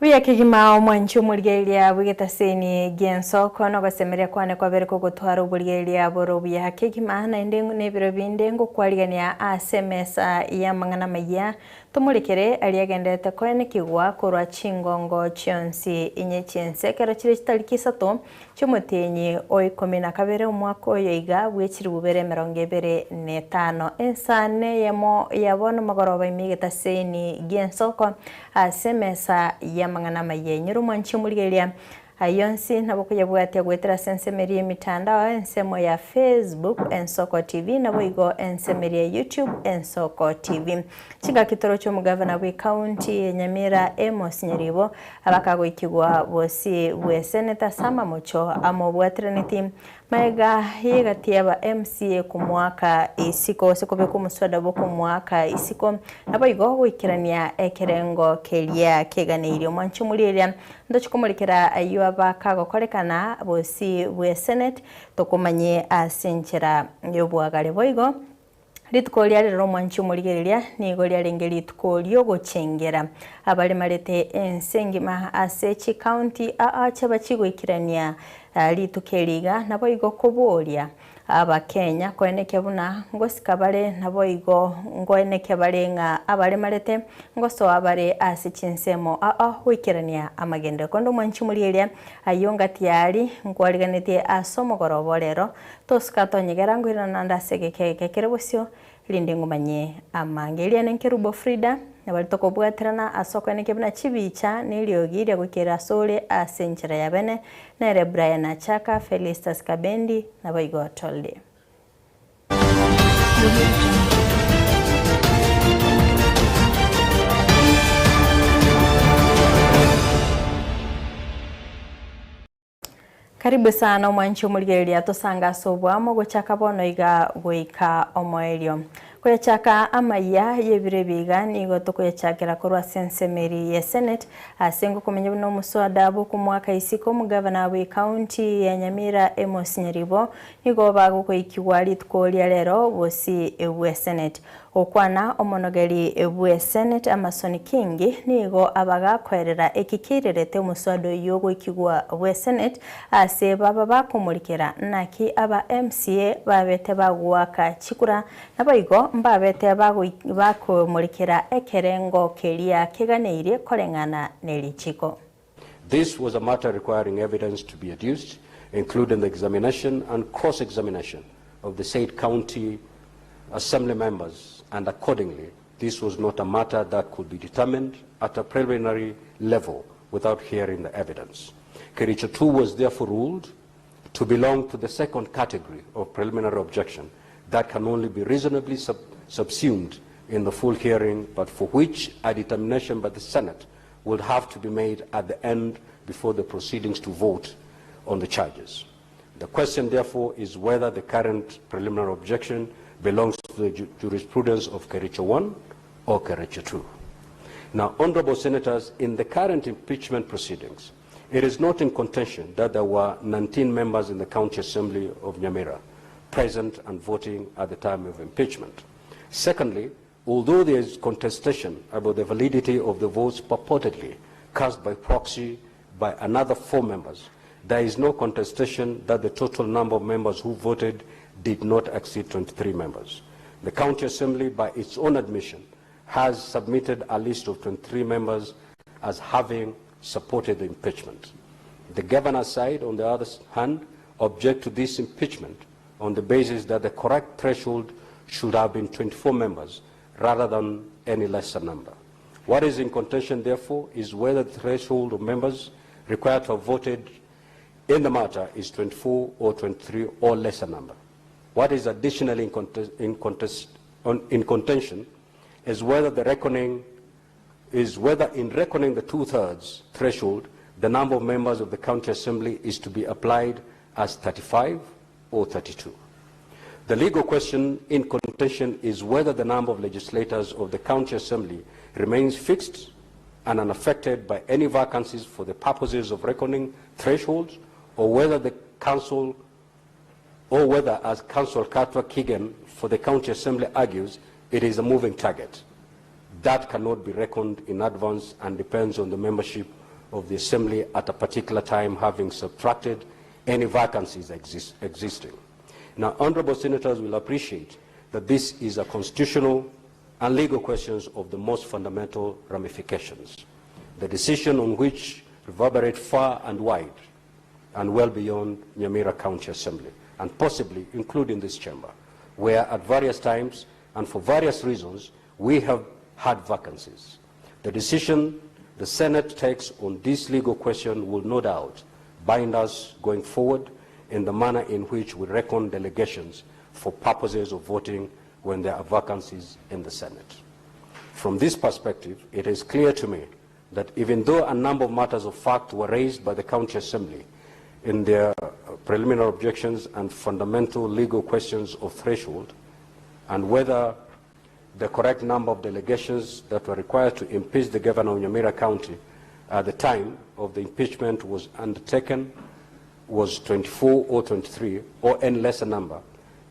Buya kegima omwanchi omorigereria bw'egetaseni gi'ensoko, na ogosemeria kwane kwabere kogotwara oborigereria bore obuya kegima, naende nebiro binde ngokwarigania ase emesa y'amang'ana amayia, Tomorekere aria agenderete koenekigwa korwa chingongo chionsi inye chi'ense, ekero chire chitariki isato chi'omotienyi o ikomi na kabere omwaka oyo iga bwe chilifu bere emerongo ebere na etano. Ensa neyemo ya bono mogoroba ime egetaseni gi'ensoko ase emesa y'amang'ana amayia. Inyora omwanchi omorigereria Ayio onsi nabo koyabwatia goetera ase ensemo eria y'emitandao, ensemo ya Facebook, Ensoko TV, naboigo ensemo eria ya YouTube, Ensoko TV. Chingaki toroche omogavana bw'ecounty ya Nyamira Amos Nyaribo abakagoikigwa bosio bw'eseneta ase amamocho amobwatiraneti Magega y'egati y'aba MCA komoaka isiko gose kobeka omoswada bw'okomoaka isiko, naboigo goikerania ekerengo keria keganeirie. Omwanchi omorieria ntochi komorekera ayio aba kagokorekana bosio bwe Senate tokomanye ase enchera y'obwagare. Boigo rituko ria rero omwanchi omorigereria nigo riarenge rituko riogochengera abaremarete ense engima ase chicounty aa chiaba chigoikerania Rituko eri iga naboigo koboria Abakenya koenekia buna ngosika bare naboigo nkoenekia bare ng'a abaremarete ngosoa bare ase chinsemo ao goikerania amagenderero. Korende omwanchi omorieria ayio ngatiari nkwariganetie ase omogoroba o rero tosuka tonyegera ngoirana naende ase egeka eke kere bosio Rinde ngomanye amange. Eria nenkerubo Frida, na baria tokobwaterana ase okoenekia buna chibicha na eriogi ria goikerera asore ase enchera ya bene, nere Brian Achaka, Felistus Kabendi, naboigo Toldi. Karibu sana omwanchi omorigereria tosange ase oboamo gochaka bono iga goika omoerio. Koyachaka amayia y'ebiro ebi iga nigo tokoyachakera korwa ase ensemo eri ye Senate ase ngokomenya buna omoswada bw'okomoaka isiko omogavana bwe county ya Nyamira Amos Nyaribo nigo bagokoikigwa rituko ria rero bosi bwe Senate. Gokwana omonogeri bwe Senate Amason Kingi nigo abagakoerera eki keirerete omoswada oyio goikigwa bwe Senate ase baba bakomorikera naki aba MCA babete bagoaka chikura naboigo mbabete bakomorikera ekerengo keria keganeirie koreng'ana nerichiko. This was a matter requiring evidence to be adduced, including the examination and cross-examination of the said county assembly members, and accordingly, this was not a matter that could be determined at a preliminary level without hearing the evidence. Kericho 2 was therefore ruled to belong to the second category of preliminary objection that can only be reasonably sub subsumed in the full hearing, but for which a determination by the Senate would have to be made at the end before the proceedings to vote on the charges. The question, therefore, is whether the current preliminary objection belongs to the ju jurisprudence of Kericho 1 or Kericho 2. Now, honorable senators, in the current impeachment proceedings, it is not in contention that there were 19 members in the County Assembly of Nyamira present and voting at the time of impeachment. Secondly, although there is contestation about the validity of the votes purportedly cast by proxy by another four members, there is no contestation that the total number of members who voted did not exceed 23 members. The County Assembly, by its own admission, has submitted a list of 23 members as having supported the impeachment. The governor's side, on the other hand, object to this impeachment on the basis that the correct threshold should have been 24 members rather than any lesser number. What is in contention, therefore, is whether the threshold of members required to have voted in the matter is 24 or 23 or lesser number. What is additionally in, contest, in, contest, on, in contention is whether the reckoning is whether in reckoning the two-thirds threshold, the number of members of the county assembly is to be applied as 35 or 32. The legal question in contention is whether the number of legislators of the county assembly remains fixed and unaffected by any vacancies for the purposes of reckoning thresholds, or whether the council, or whether, as Council Katwa Kigen for the county assembly argues, it is a moving target. That cannot be reckoned in advance and depends on the membership of the Assembly at a particular time, having subtracted any vacancies existing. Now, honorable senators will appreciate that this is a constitutional and legal questions of the most fundamental ramifications, the decision on which reverberate far and wide and well beyond Nyamira County Assembly, and possibly including this chamber, where at various times and for various reasons we have had vacancies. The decision the Senate takes on this legal question will no doubt bind us going forward in the manner in which we reckon delegations for purposes of voting when there are vacancies in the Senate. From this perspective, it is clear to me that even though a number of matters of fact were raised by the County Assembly in their preliminary objections and fundamental legal questions of threshold, and whether the correct number of delegations that were required to impeach the governor of Nyamira County at the time of the impeachment was undertaken was 24 or 23 or any lesser number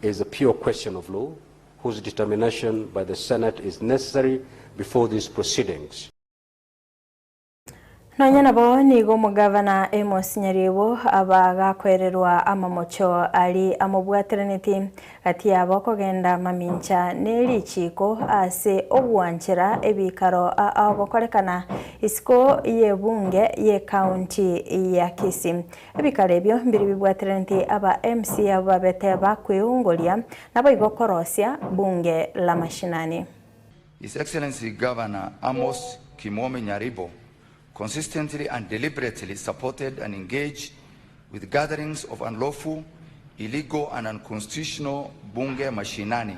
is a pure question of law whose determination by the Senate is necessary before these proceedings. Nonya nabo nigo omogavana Amos Nyaribo aba gakoererwa amamocho aria amobwateraneti gati yabo okogenda mamincha ne richiiko ase ogwanchera ebikaro ao gokorekana isiko y'ebunge y'ecounty ya Kisii. Ebikaro ebio mbiri bibwateraneti aba MC abwo babete bakweungoria naboigo korosia bunge la mashinani. His Excellency Governor Amos Kimomi Nyaribo consistently and deliberately supported and engaged with gatherings of unlawful, illegal and unconstitutional Bunge Mashinani,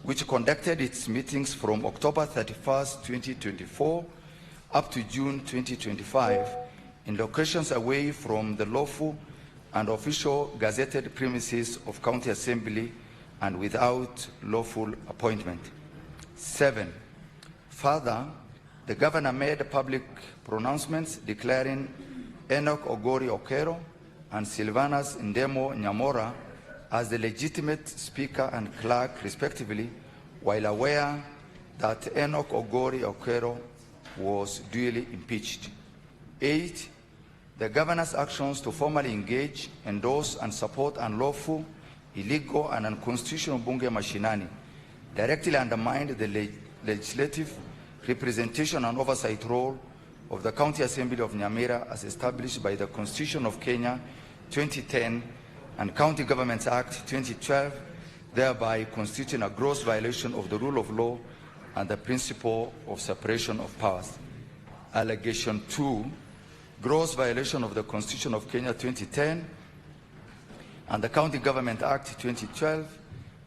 which conducted its meetings from October 31st, 2024 up to June 2025 in locations away from the lawful and official gazetted premises of County Assembly and without lawful appointment. 7. Further, the governor made public pronouncements declaring Enoch Ogori Okero and Silvanus Ndemo Nyamora as the legitimate speaker and clerk, respectively, while aware that Enoch Ogori Okero was duly impeached. 8. The governor's actions to formally engage, endorse, and support unlawful, illegal, and unconstitutional Bunge Mashinani directly undermined the legislative representation and oversight role of the County Assembly of Nyamira as established by the Constitution of Kenya 2010 and County Governments Act 2012, thereby constituting a gross violation of the rule of law and the principle of separation of powers. Allegation 2, gross violation of the Constitution of Kenya 2010 and the County Government Act 2012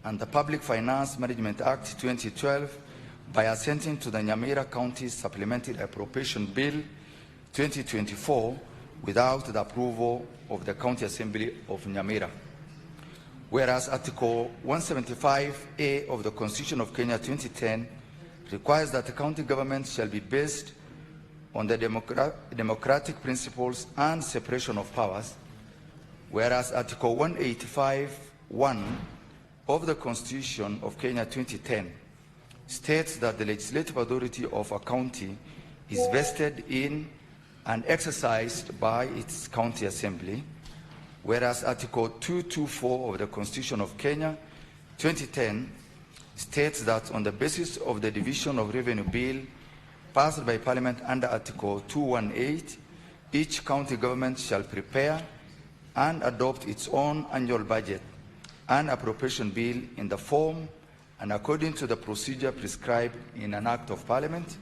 and the Public Finance Management Act 2012 by assenting to the Nyamira County Supplementary Appropriation Bill 2024 without the approval of the County Assembly of Nyamira. Whereas Article 175A of the Constitution of Kenya 2010 requires that the county government shall be based on the democratic principles and separation of powers, whereas Article 185(1) of the Constitution of Kenya 2010 states that the legislative authority of a county is vested in and exercised by its county assembly, whereas Article 224 of the Constitution of Kenya 2010 states that on the basis of the Division of Revenue Bill passed by Parliament under Article 218, each county government shall prepare and adopt its own annual budget and appropriation bill in the form and according to the procedure prescribed in an Act of Parliament,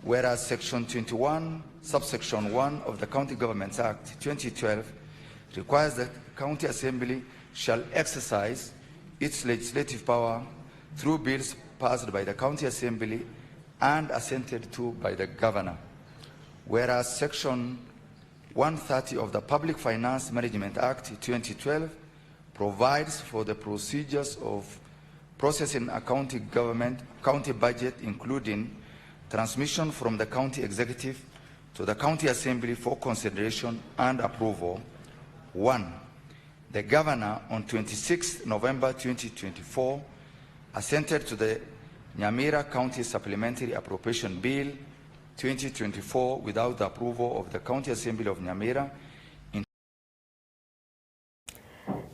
whereas Section 21, subsection 1 of the County Governments Act 2012 requires that County Assembly shall exercise its legislative power through bills passed by the County Assembly and assented to by the Governor. Whereas Section 130 of the Public Finance Management Act 2012 provides for the procedures of processing a county government, county budget, including transmission from the county executive to the county assembly for consideration and approval. 1. The governor on 26 November 2024 assented to the Nyamira County Supplementary Appropriation Bill 2024 without the approval of the County Assembly of Nyamira in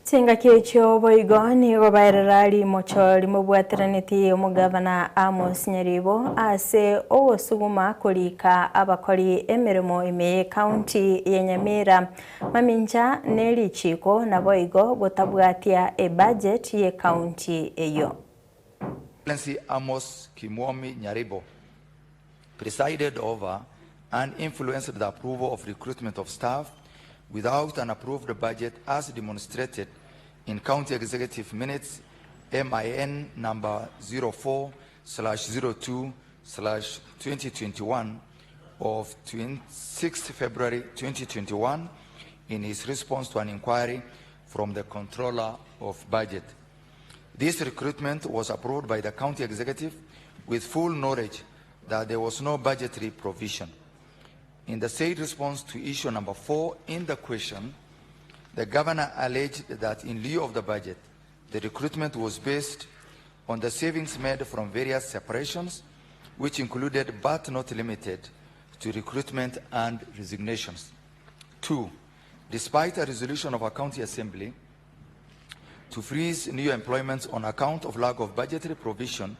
Chingaki echio boigo nigo baerera rimocho rimobwateranetie omogavana Amos Nyaribo ase ogosuguma korika abakori emeremo ime y'ecounty ya Nyamira mamincha ne richiko naboigo gotabwatia ebudget y'ecounty eyio. Excellency Amos Kimwomi Nyaribo presided over and influenced the approval of recruitment of staff without an approved budget as demonstrated in County Executive Minutes MIN number 04/02/2021 of 26 February 2021 in his response to an inquiry from the Controller of Budget. This recruitment was approved by the county executive with full knowledge that there was no budgetary provision. In the said response to issue number 4 in the question, the governor alleged that in lieu of the budget, the recruitment was based on the savings made from various separations, which included but not limited to recruitment and resignations. 2. Despite a resolution of our county assembly to freeze new employments on account of lack of budgetary provision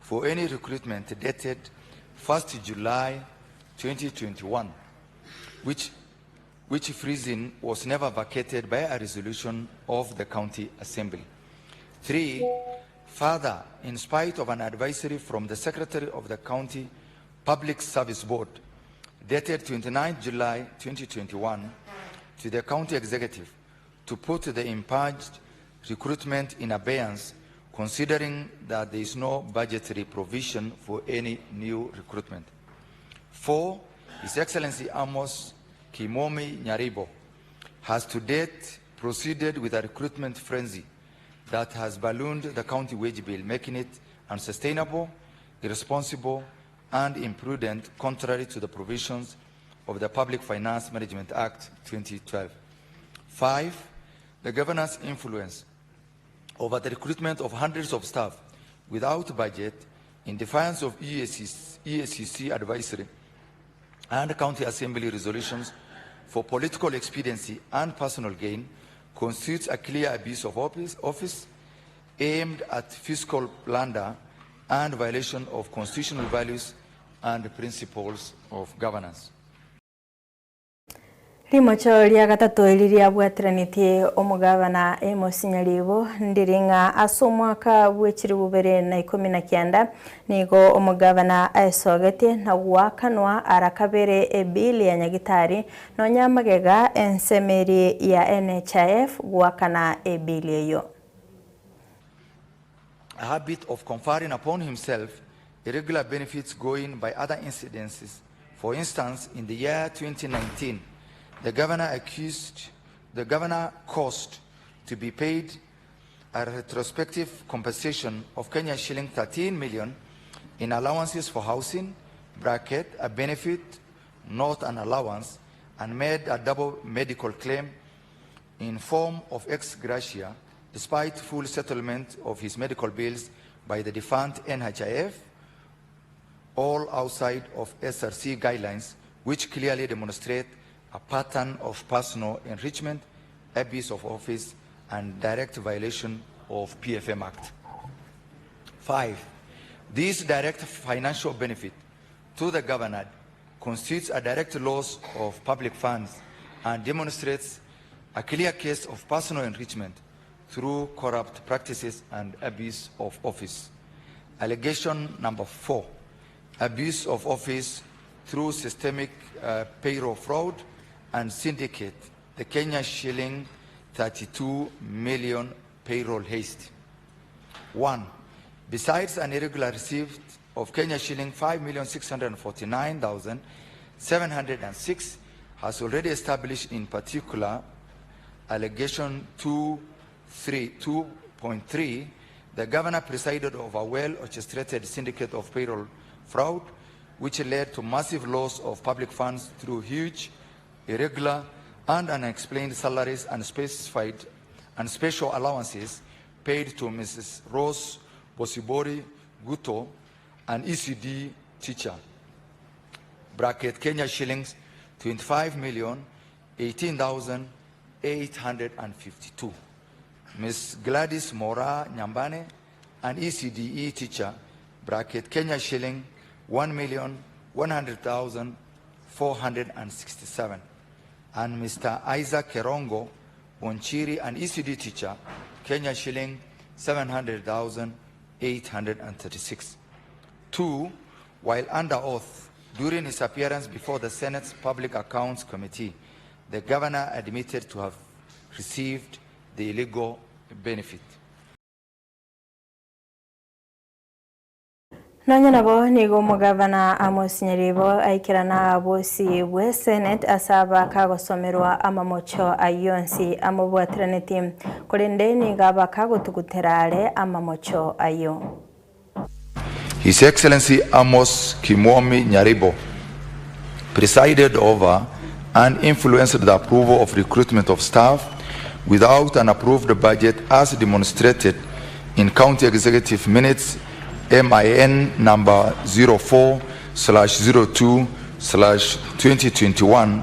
for any recruitment dated 1st July 2021, which, which freezing was never vacated by a resolution of the county assembly. 3. Further, in spite of an advisory from the Secretary of the County Public Service Board, dated 29 July 2021, to the County Executive to put the impugned recruitment in abeyance, considering that there is no budgetary provision for any new recruitment. 4. His Excellency Amos Kimomi Nyaribo has to date proceeded with a recruitment frenzy that has ballooned the county wage bill, making it unsustainable, irresponsible, and imprudent, contrary to the provisions of the Public Finance Management Act 2012. 5. The governor's influence over the recruitment of hundreds of staff without budget in defiance of EACC, EACC advisory and county assembly resolutions for political expediency and personal gain constitutes a clear abuse of office, office aimed at fiscal plunder and violation of constitutional values and principles of governance. Rimocho ria gatato eri riabwateranetie omogabana Amos Nyaribo ndiri ng'a ase omwaka bwa 2019 nigo omogabana aesogetie na gwakanwa arakabere ebili ya nyagitari nonya magega ensemeri ya NHIF gwakana ebili eyo. A habit of conferring upon himself irregular benefits going by other incidences. For instance, in the year 2019, the governor accused the governor caused to be paid a retrospective compensation of Kenya shilling 13 million in allowances for housing, bracket, a benefit, not an allowance, and made a double medical claim in form of ex gratia, despite full settlement of his medical bills by the defunct NHIF, all outside of SRC guidelines, which clearly demonstrate a pattern of personal enrichment, abuse of office, and direct violation of PFM Act. 5. This direct financial benefit to the governor constitutes a direct loss of public funds and demonstrates a clear case of personal enrichment through corrupt practices and abuse of office. Allegation number 4, abuse of office through systemic payroll fraud and syndicate, the Kenya shilling 32 million payroll haste. 1. Besides an irregular receipt of Kenya shilling 5,649,706 has already established in particular allegation 2.3, the governor presided over a well-orchestrated syndicate of payroll fraud, which led to massive loss of public funds through huge, irregular, and unexplained salaries and specified and special allowances paid to Mrs. Rose Bosibori Guto, an ECD teacher. bracket Kenya shillings 25,018,852. Ms. Gladys Mora Nyambane, an ECDE teacher, bracket Kenya shilling 1,100,467. And Mr. Isaac Kerongo Onchiri, an ECD teacher, Kenya shilling 700,836. 2, while under oath, during his appearance before the Senate's Public Accounts Committee, the governor admitted to have received the illegal benefit. Nonya nabo nigo omogavana Amos Nyaribo aikerana abosi bwe Senate ase aba kagosomerwa amamocho ayio onsi amobwateranetie, korende nigo aba kagotugutera are amamocho ayio. His Excellency Amos Kimwomi Nyaribo presided over and influenced the approval of recruitment of staff without an approved budget as demonstrated in County Executive Minutes MIN number 04/02/2021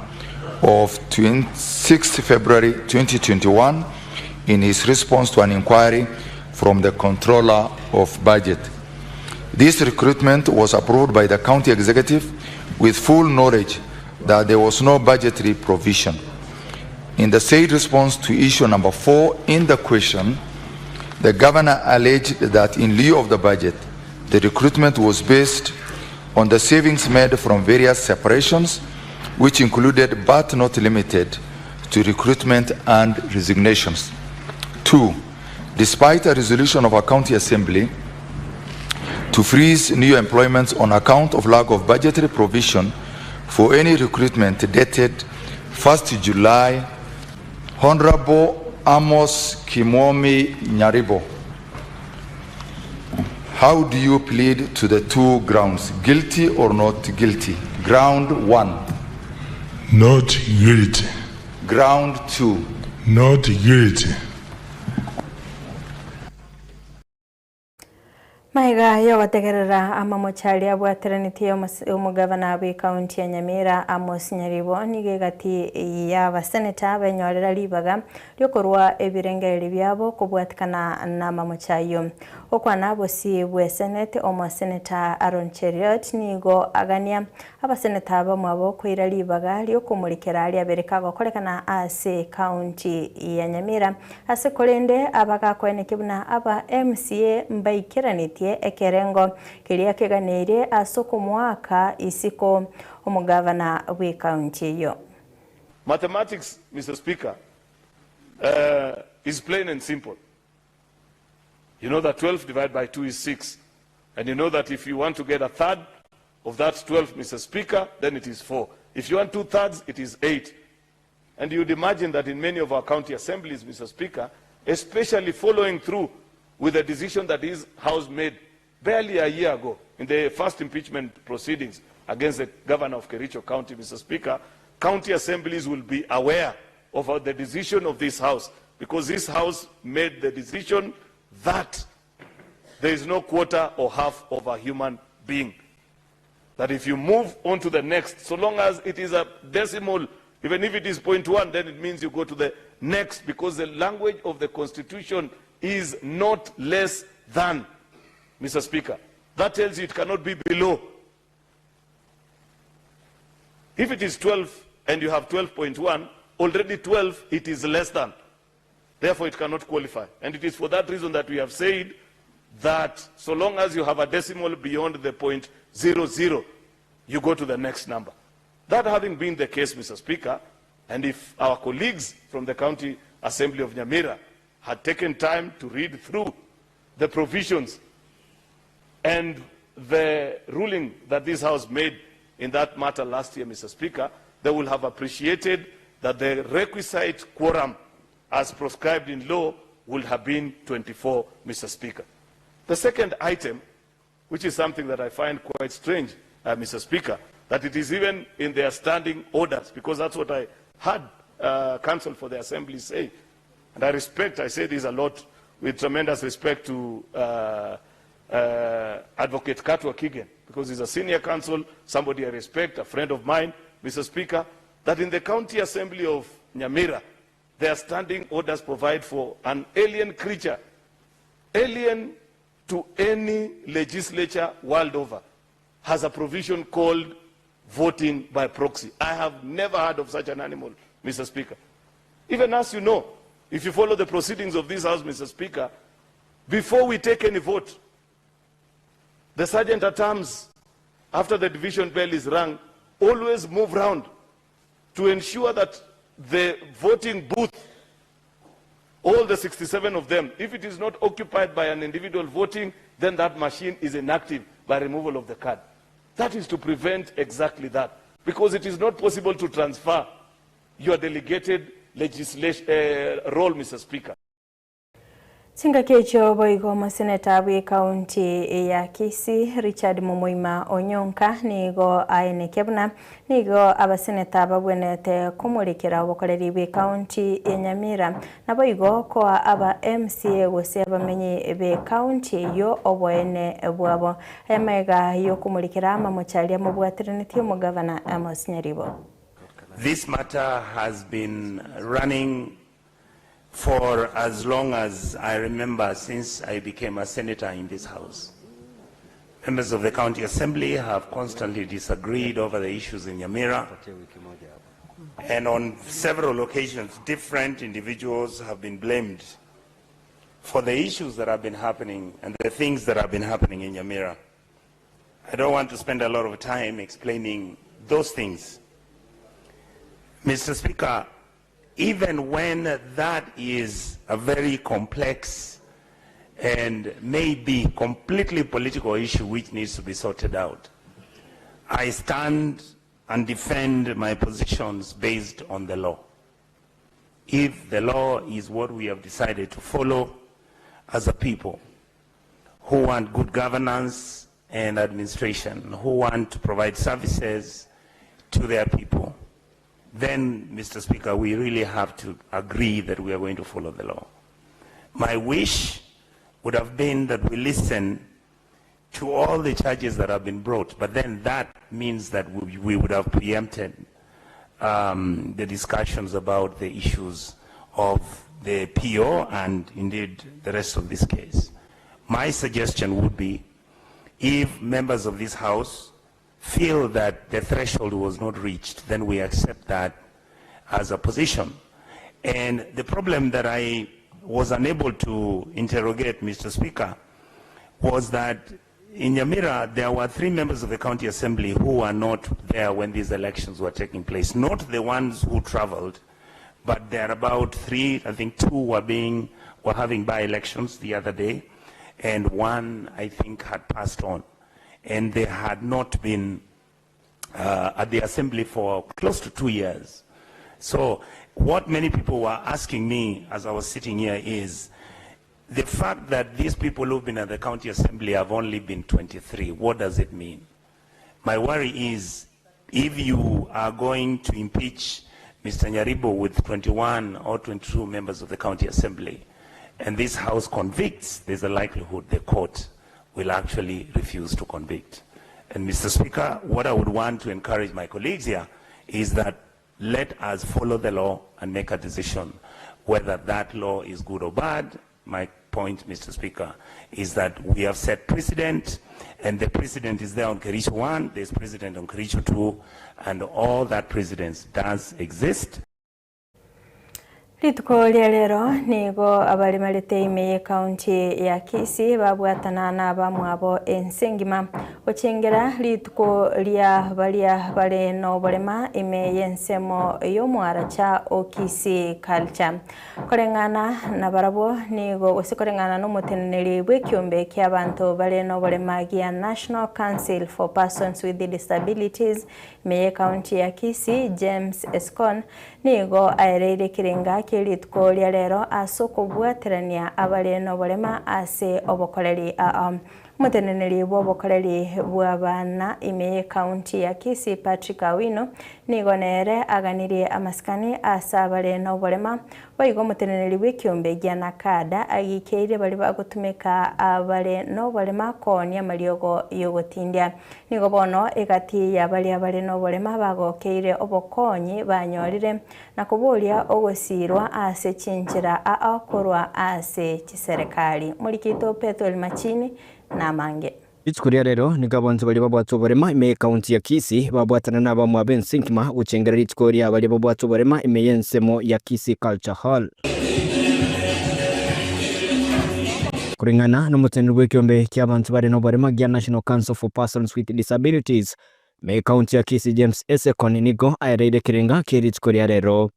of 26 February 2021 in his response to an inquiry from the Controller of Budget. This recruitment was approved by the county executive with full knowledge that there was no budgetary provision. In the said response to issue number 4 in the question, the governor alleged that in lieu of the budget, the recruitment was based on the savings made from various separations, which included but not limited to recruitment and resignations. 2. Despite a resolution of our county assembly to freeze new employments on account of lack of budgetary provision for any recruitment dated 1st July, Honorable Amos Kimwomi Nyaribo, how do you plead to the two grounds, guilty or not guilty? Ground 1. Not guilty. Ground 2. Not guilty. Magega y'ogotegerera amamocho aria abwateranetie omogavana bw'ekaunti ya Nyamira Amos Nyaribo nigo egati y'abaseneta benyorera ribaga riokorwa ebirengererio biabo kobwatikana namamocho ayio. Gokwana bosio bw'eseneti omoseneta Aaron Cheruiyot nigo agania abaseneta bamwabo koira ribaga riokomorikera aria abere kagokorekana ase ekaunti ya Nyamira ase korende abagakoenekia buna aba MCA mbaikeranetie ekerengo keria keganeirie ase okomoaka isiko omogavana bw'ekaunti eyio. Mathematics, Mister Speaker, is plain and simple. You know that 12 divided by 2 is 6. And you know that if you want to get a third of that 12, Mister Speaker, then it is 4. If you want two thirds, it is 8. And you'd imagine that in many of our county assemblies, Mr. Speaker, especially following through with the decision that this House made barely a year ago in the first impeachment proceedings against the governor of Kericho County, Mr. Speaker, county assemblies will be aware of the decision of this House, because this House made the decision that there is no quarter or half of a human being. That if you move on to the next, so long as it is a decimal, even if it is 0.1, then it means you go to the next, because the language of the Constitution is not less than, Mr. Speaker. That tells you it cannot be below. If it is 12 and you have 12.1, already 12, it is less than. Therefore, it cannot qualify. And it is for that reason that we have said that so long as you have a decimal beyond the 0.00, you go to the next number. That having been the case, Mr. Speaker, and if our colleagues from the County Assembly of Nyamira had taken time to read through the provisions and the ruling that this House made in that matter last year, Mr. Speaker, they will have appreciated that the requisite quorum as prescribed in law would have been 24, Mr. Speaker. The second item, which is something that I find quite strange, Mr. Speaker, that it is even in their standing orders, because that's what I had counsel for the Assembly say. And I respect, I say this a lot with tremendous respect to uh, Advocate Katwa Kigen, because he's a senior counsel, somebody I respect, a friend of mine, Mr. Speaker, that in the County Assembly of Nyamira, their standing orders provide for an alien creature, alien to any legislature world over, has a provision called voting by proxy. I have never heard of such an animal, Mr. Speaker. Even as you know, if you follow the proceedings of this House, Mr. Speaker, before we take any vote, the sergeant at arms, after the division bell is rung, always move round to ensure that the voting booth, all the 67 of them, if it is not occupied by an individual voting, then that machine is inactive by removal of the card. That is to prevent exactly that, because it is not possible to transfer your delegated legislation uh, role, Mr. Speaker. Chingaki echio boigo omoseneta bw'ekaunti ya Kisii Richard Momoima Onyonka nigo aenekia buna nigo abaseneta babwenerete komorekera obokoreri bw'ekaunti ya Nyamira naboigo koa aba MCA gose abamenyi b'ekaunti eyio oboene bwabo. Aya magega yokomorekera amamocho aria amobwateranetie omogavana Amos Nyaribo. This matter has been running for as long as I remember since I became a senator in this house. Members of the county assembly have constantly disagreed over the issues in Nyamira. And on several occasions, different individuals have been blamed for the issues that have been happening and the things that have been happening in Nyamira. I don't want to spend a lot of time explaining those things. Mr. Speaker, even when that is a very complex and maybe completely political issue which needs to be sorted out, I stand and defend my positions based on the law. If the law is what we have decided to follow as a people who want good governance and administration, who want to provide services to their people, then, Mr. Speaker, we really have to agree that we are going to follow the law. My wish would have been that we listen to all the charges that have been brought, but then that means that we, we would have preempted um, the discussions about the issues of the PO and indeed the rest of this case. My suggestion would be if members of this House feel that the threshold was not reached, then we accept that as a position. And the problem that I was unable to interrogate, Mr. Speaker, was that in Nyamira, there were three members of the county assembly who were not there when these elections were taking place. Not the ones who traveled, but there are about three, I think two were being, were having by-elections the other day, and one, I think, had passed on. And they had not been uh, at the assembly for close to two years. So what many people were asking me as I was sitting here is, the fact that these people who've been at the county assembly have only been 23, what does it mean? My worry is if you are going to impeach Mr. Nyaribo with 21 or 22 members of the county assembly, and this house convicts, there's a likelihood the court will actually refuse to convict. And Mr. Speaker, what I would want to encourage my colleagues here is that let us follow the law and make a decision whether that law is good or bad. My point, Mr. Speaker, is that we have set precedent, and the precedent is there on Kericho 1, there's precedent on Kericho 2, and all that precedence does exist. Rituko ria rero nigo abarimarete ime y'ekaunti ya Kisii babwatana na abamwabo ense engima gochengera rituko ria baria bare noborema ime y'ensemo y'omwaracha o Kisii Culture. Koreng'ana nabarabwo nigo gose koreng'ana nomoteneneri bw'ekiombe kia abanto bare noborema gia National Council for Persons with Disabilities ime y'ekaunti ya Kisii James Escon Nigo aereire ekerenga kie rituko ria rero ase okobwaterania abare noborema ase obokoreri. Aa. Omoteneneri bw'obokoreri bw'abana ime y'Ekaunti ya Kisii Patrick Awino nigo nere aganirie amasikani ase abare noborema. Boigo omoteneneri bw'ekiombe gia Nakada agikeirie baria bagotumeka abare noborema koonia amariogo y'ogotindia. Nigo bono egati ya baria bare noborema bagokeire obokonyi banyorire na koboria ogosiirwa ase chinchera ao korwa ase chiserekari. Morikito Pethuel Machini namange. Rituko ria rero nigo abanto baria babwate oborema ime y'ecounty ya Kisii babwatana nabamwabo ense engima gochengera rituko ria baria babwate oborema ime y'ensemo ya Kisii Culture Hall. Koreng'ana nomoteneneri bw'ekeombe ki'abanto bare noborema gia National Council for Persons with Disabilities ime y'ecounty ya Kisii James Esekon nigo aereire ekerenga kie rituko ria rero.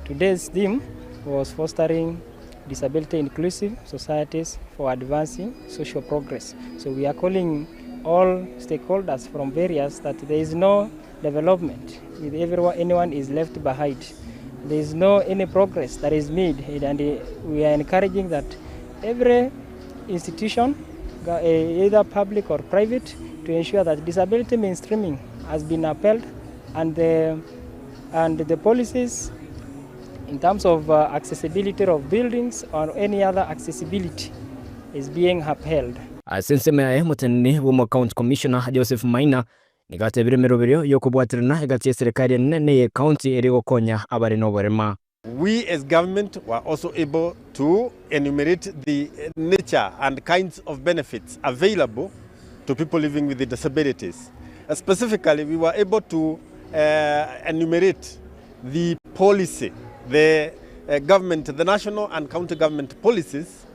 Today's theme was fostering disability inclusive societies for advancing social progress. So we are calling all stakeholders from various that there is no development if everyone, anyone is left behind. There is no any progress that is made and we are encouraging that every institution, either public or private, to ensure that disability mainstreaming has been upheld and the, and the policies in terms of uh, accessibility of buildings or any other accessibility is being upheld. Ase ensemo yaye, omoteneneri bw'omo County Commissioner Joseph Maina nigo atebire emeroberio y'okobwaterana egati y'eserekari enene na eye county ere gokonya abare noborema. We as government were also able to enumerate the nature and kinds of benefits available to people living with disabilities. Specifically, we were able to uh, enumerate the policy, the uh, government, the national and county government policies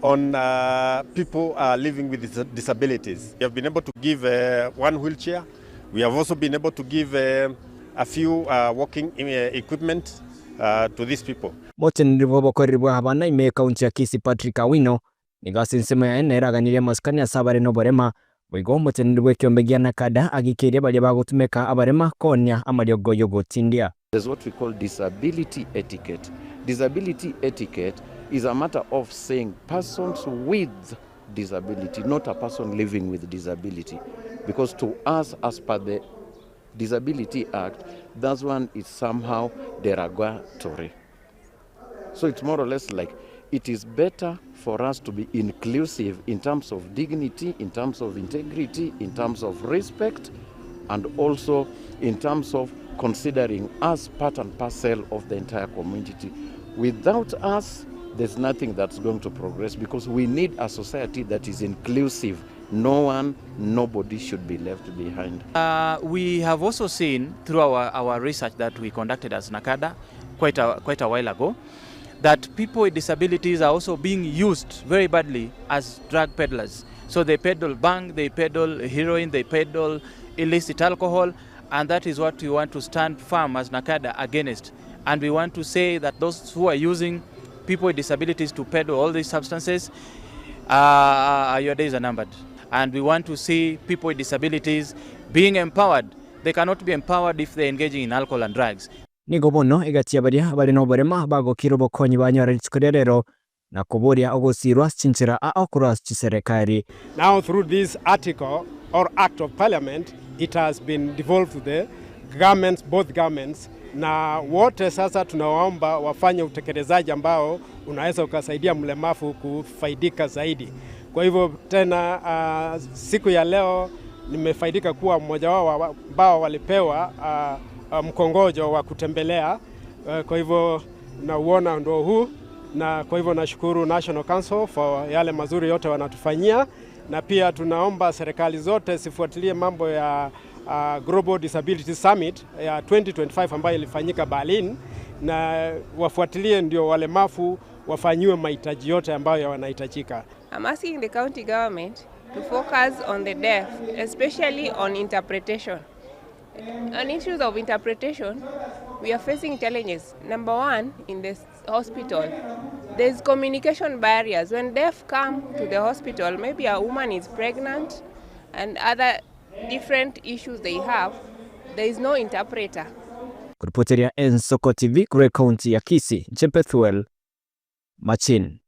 on uh, people uh, living with dis disabilities. We have been able to give uh, one wheelchair. We have also been able to give uh, a few uh, walking uh, equipment uh, to these people. Moteneneri bw'obokoreri bwa abana ime y'Ekaunti ya Kisii Patrick Awino nigo ase ensemo yaye nere aganirie amasikani ase abare noborema. Boigo omoteneneri bw'ekiombe gia Nakada agikeirie baria bagotumeka abarema koonia amariogo y'ogotindia. There's what we call disability etiquette. Disability etiquette is a matter of saying persons with disability, not a person living with disability. Because to us, as per the Disability Act, that one is somehow derogatory. So it's more or less like it is better for us to be inclusive in terms of dignity, in terms of integrity, in terms of respect, and also in terms of considering us part and parcel of the entire community. Without us, there's nothing that's going to progress because we need a society that is inclusive. No one, nobody should be left behind. We have also seen through our, our research that we conducted as NACADA quite a, quite a while ago that people with disabilities are also being used very badly as drug peddlers. So they peddle bhang, they peddle heroin, they peddle illicit alcohol, and that is what we want to stand firm as NACADA against. And we want to say that those who are using people with disabilities to peddle all these substances, your days are numbered. And we want to see people with disabilities being empowered. They cannot be empowered if they're engaging in alcohol and drugs. Nigo bono egati ya baria bare noborema bagokira obokonyi banyora rituko ria rero, na koboria ogosiirwa ase chinchera ao korwa ase chiserekari. Now through this article or act of parliament it has been devolved to the governments, both governments na wote sasa tunawaomba wafanye utekelezaji ambao unaweza ukasaidia mlemavu kufaidika zaidi. Kwa hivyo tena, uh, siku ya leo nimefaidika kuwa mmoja wao ambao walipewa uh, mkongojo wa kutembelea. Uh, kwa hivyo nauona ndo huu, na kwa hivyo nashukuru National Council for yale mazuri yote wanatufanyia, na pia tunaomba serikali zote zifuatilie mambo ya uh, Global Disability Summit ya 2025 ambayo ilifanyika Berlin, na wafuatilie ndio walemavu wafanyiwe mahitaji yote ambayo wanahitajika. I'm asking the county government to focus on the deaf, especially on interpretation. On issues of interpretation, we are facing challenges. Number one, in the hospital, there's communication barriers. When deaf come to the hospital, maybe a woman is pregnant and other different issues they have, there is no interpreter. Kuripoteria Ensoko TV korwa ekaunti ya Kisii, inche Bethuel Machin.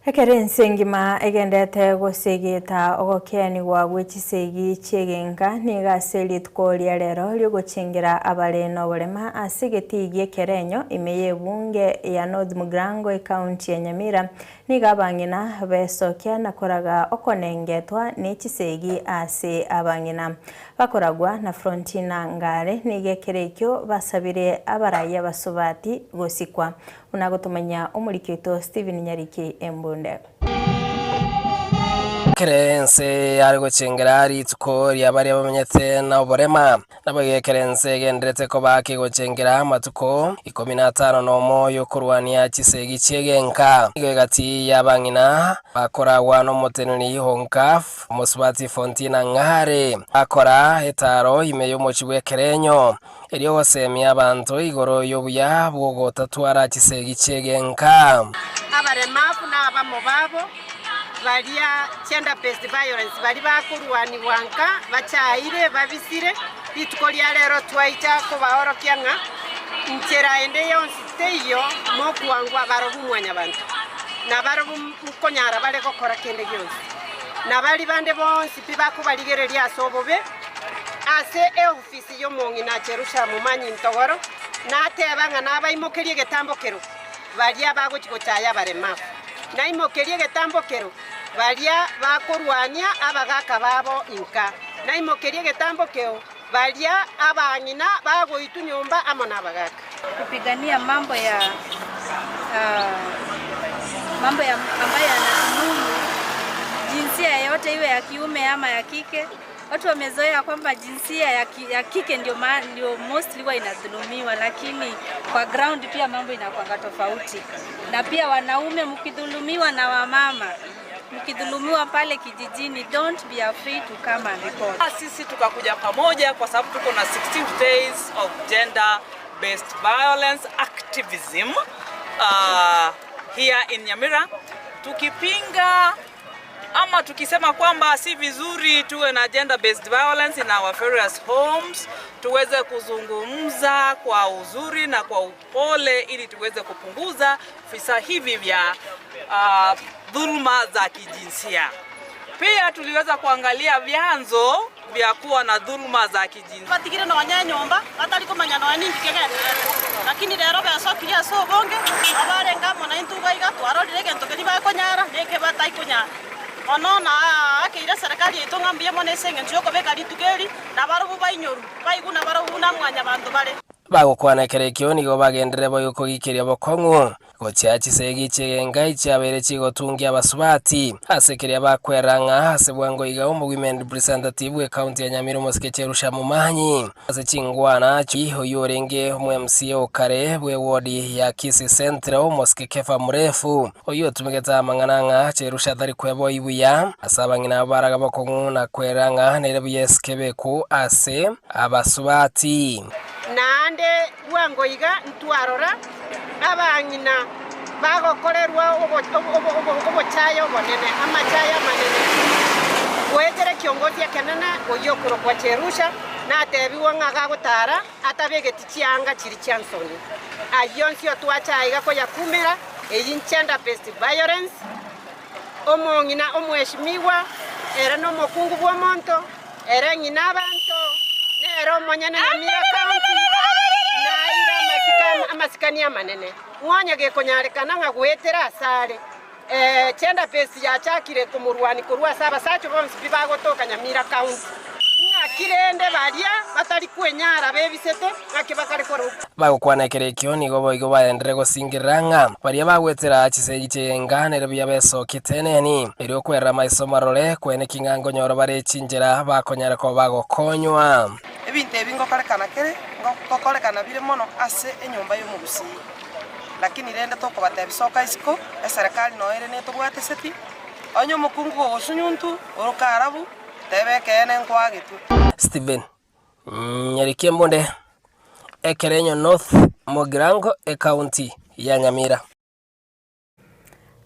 Ekero ense engima egenderete gosegeta ogokeanigwa gwe chisegi chi'egenka, nigo ase rituko ria rero ri'ogochengera abare noborema ase egetii gi'ekerenyo ime y'ebunge ya North Mugirango ekaunti ya Nyamira, nigo abang'ina besokia na koraga okonengetwa ne chisegi ase abang'ina. Bakoragwa na Frontina Ngare nigo ekero ekio basabire abarai abasubati gosikwa. Buna agotomanyia omoriki oito Stephen Nyariki Embunde. Ekero ense yare gochengera rituko ria baria bamenyete noborema, naboigo ekero ense egendererete koba kegochengera amatuko ikomi na atano nomo y'okorwania chisegi chi'egenka. Nigo egati y'abang'ina bakoragwa nomoteneneri Honkaf, omosubati Fontina Ng'are, bakora etaaro ime y'omochie bw'ekerenyo. Erio gosemia abanto igoro y'obuya bw'ogotatwara chisegi chi'egenka. Abaremafu na abamo babo baria gender based violence baria bakorwanigwa nka bachaire babisire, rituko ria rero twaicha kobaorokia ng'a nchera ende yonsi teiyo mokwangwa barobwo mwanyabanto, na barobwo nkonyara bare gokora kende gionsi, na baria bande bonsi pi bakobarigereria ase obobe ase eofisi y'omong'ina Jerusha momanyi ntogoro, nateba ng'a nabaimokerie egetambokero baria bagochia gochaya abaremafu, naimokerie egetambokero baria bakorwania abagaaka babo inka, naimokerie egetambokeo baria abang'ina bagoitwa nyomba amo nabagaaka. Kupigania mambo ya mambo ya ambayo yanadhulumu jinsia yoyote iwe ya kiume ama ya kike. Watu wamezoea kwamba jinsia ya, ki, ya kike ndio, ma, ndio mostly huwa inadhulumiwa, lakini kwa ground pia mambo inakwanga tofauti. Na pia wanaume mkidhulumiwa na wamama, mkidhulumiwa pale kijijini, don't be afraid to come and report. Sisi tukakuja pamoja kwa sababu tuko na 16 days of gender based violence activism here in Nyamira tukipinga ama tukisema kwamba si vizuri tuwe na gender based violence in our various homes, tuweze kuzungumza kwa uzuri na kwa upole ili tuweze kupunguza visa hivi vya dhuluma za kijinsia. Pia tuliweza kuangalia vyanzo vya kuwa na dhuluma za kijinsia. Batigire nonya enyomba, batari komanya nonya ninki kegendererete. Lakini rero besokirie ase obonge, abarenge amo naintwe iga iga twarorire egento keria bakonyara na eke bataikonyara. Bono naakeire eserekari yaito ng'a mbuya mono ase engencho y'okobeka rituko eri, na barobwo bainyorwe, baigwe nabarobwo buna mwanyabanto bare. Bagokwana ekero ekio nigo bagenderere boigo kogikeria bokong'u. Gochia chisegi chi'egenka chiabeire chigotungia abasubati ase keria bakwera ng'a ase bwango iga omowomen representative bw'ecounty ya Nyamira omosike Cherusha Momanyi ase chingwana chi oyio orenge omo MCA okare bwe ward ya Kisii Central omosike Kefa Murefu oyio otumegete amang'ana ng'a Cherusha tari kweboi buya ase abang'ina abo baraga bokong'u na kwera ng'a nere buya esike beku ase abasubati. Naende Bwango iga ntwarora abang'ina bagokorerwa obochaye obonene, amachaye amanene. Goetera ekiongozi ekenene oyio okorokwa Cherusha natebigwe ng'a gagotara atabegeti chianga chiria chia nsoni. Ayio onsi otwacha aiga koyakumera, eyio gender based violence, omong'ina omweshimigwa, ere nomokungu bw'omonto, Ere ng'ina abanto, nere omonyene Nyamira County, naeire amasiko amasikani amanene. Ng'onye gekonyarekana ng'a goetera asare, gender based yachakire komorwania korwa ase abasacha bonsi pi bagotoka Nyamira County. Ng'aki rende baria batari kwenyara bebisete, ng'aki bakare korokwa? Bagokwana ekero ekio nigo boigo baenderere gosingerera ng'a baria bagwetera chisegi chi'enga nere buya besokiete eneni, erio kwerera amaiso marore, kweneki ng'a nkonyora bare chinchera bakonyara koba bagokonywa. Ebinto ebi ngokorekana kere, ngokorekana bire mono ase enyomba y'omogusii. Lakini rende tokobatebia soka isiko, eserekari noyo ere netobwateseti, onye omokungu kogosunyuntu, oroke arabu, teba ekeene nkwagetwe. Stephen Nyariki Embunde, Ekerenyo North Mugirango, Ekaunti ya Nyamira.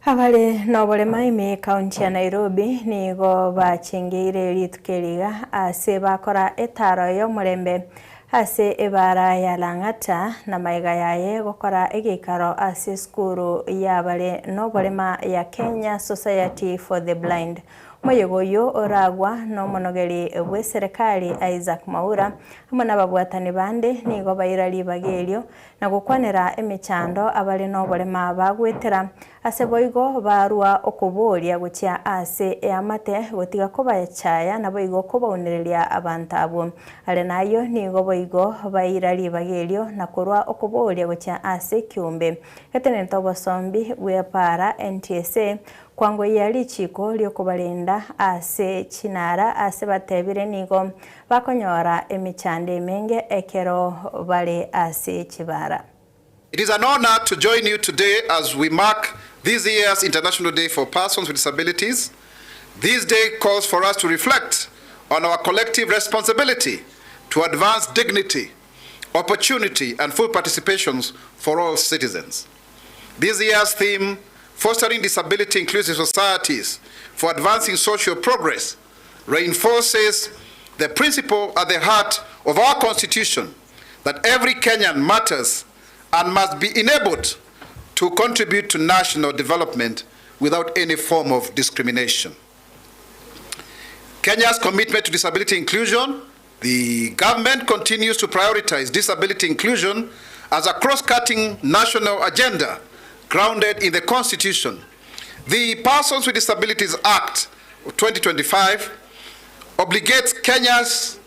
Abare noborema ime ekaunti ya Nairobi nigo bachengeire rituko eri iga ase bakora etaro y'omorembe. ase ebara ya Lang'ata na magega yaye gokora egeikaro ase esukuru y'abare noborema ya Kenya Society for the Blind. Omoyega oyio oragwa nomonogeri bw'eserekari Isaac Mwaura amo nababwatani bande nigo baira ribaga erio na gokwanera emechando abare noborema bagwetera. Ase boigo barua okoboria gochia ase eamate gotiga kobachaya naboigo kobaunereria abanto abwo. Are nayio nigo boigo baira ribaga erio na korua okoboria gochia ase ekiombe getenenete obosombi bw'epaara, NTSA, kwangoyia richiiko riokobarenda ase chinara ase batebire nigo bakonyora emechando emenge ekero bare ase chibara. It is an honor to join you today as we mark this year's International Day for Persons with Disabilities. This day calls for us to reflect on our collective responsibility to advance dignity, opportunity, and full participations for all citizens. This year's theme, Fostering Disability Inclusive Societies for Advancing Social Progress, reinforces the principle at the heart of our Constitution that every Kenyan matters and must be enabled to contribute to national development without any form of discrimination. Kenya's commitment to disability inclusion, the government continues to prioritize disability inclusion as a cross-cutting national agenda grounded in the Constitution. The Persons with Disabilities Act of 2025 obligates Kenya's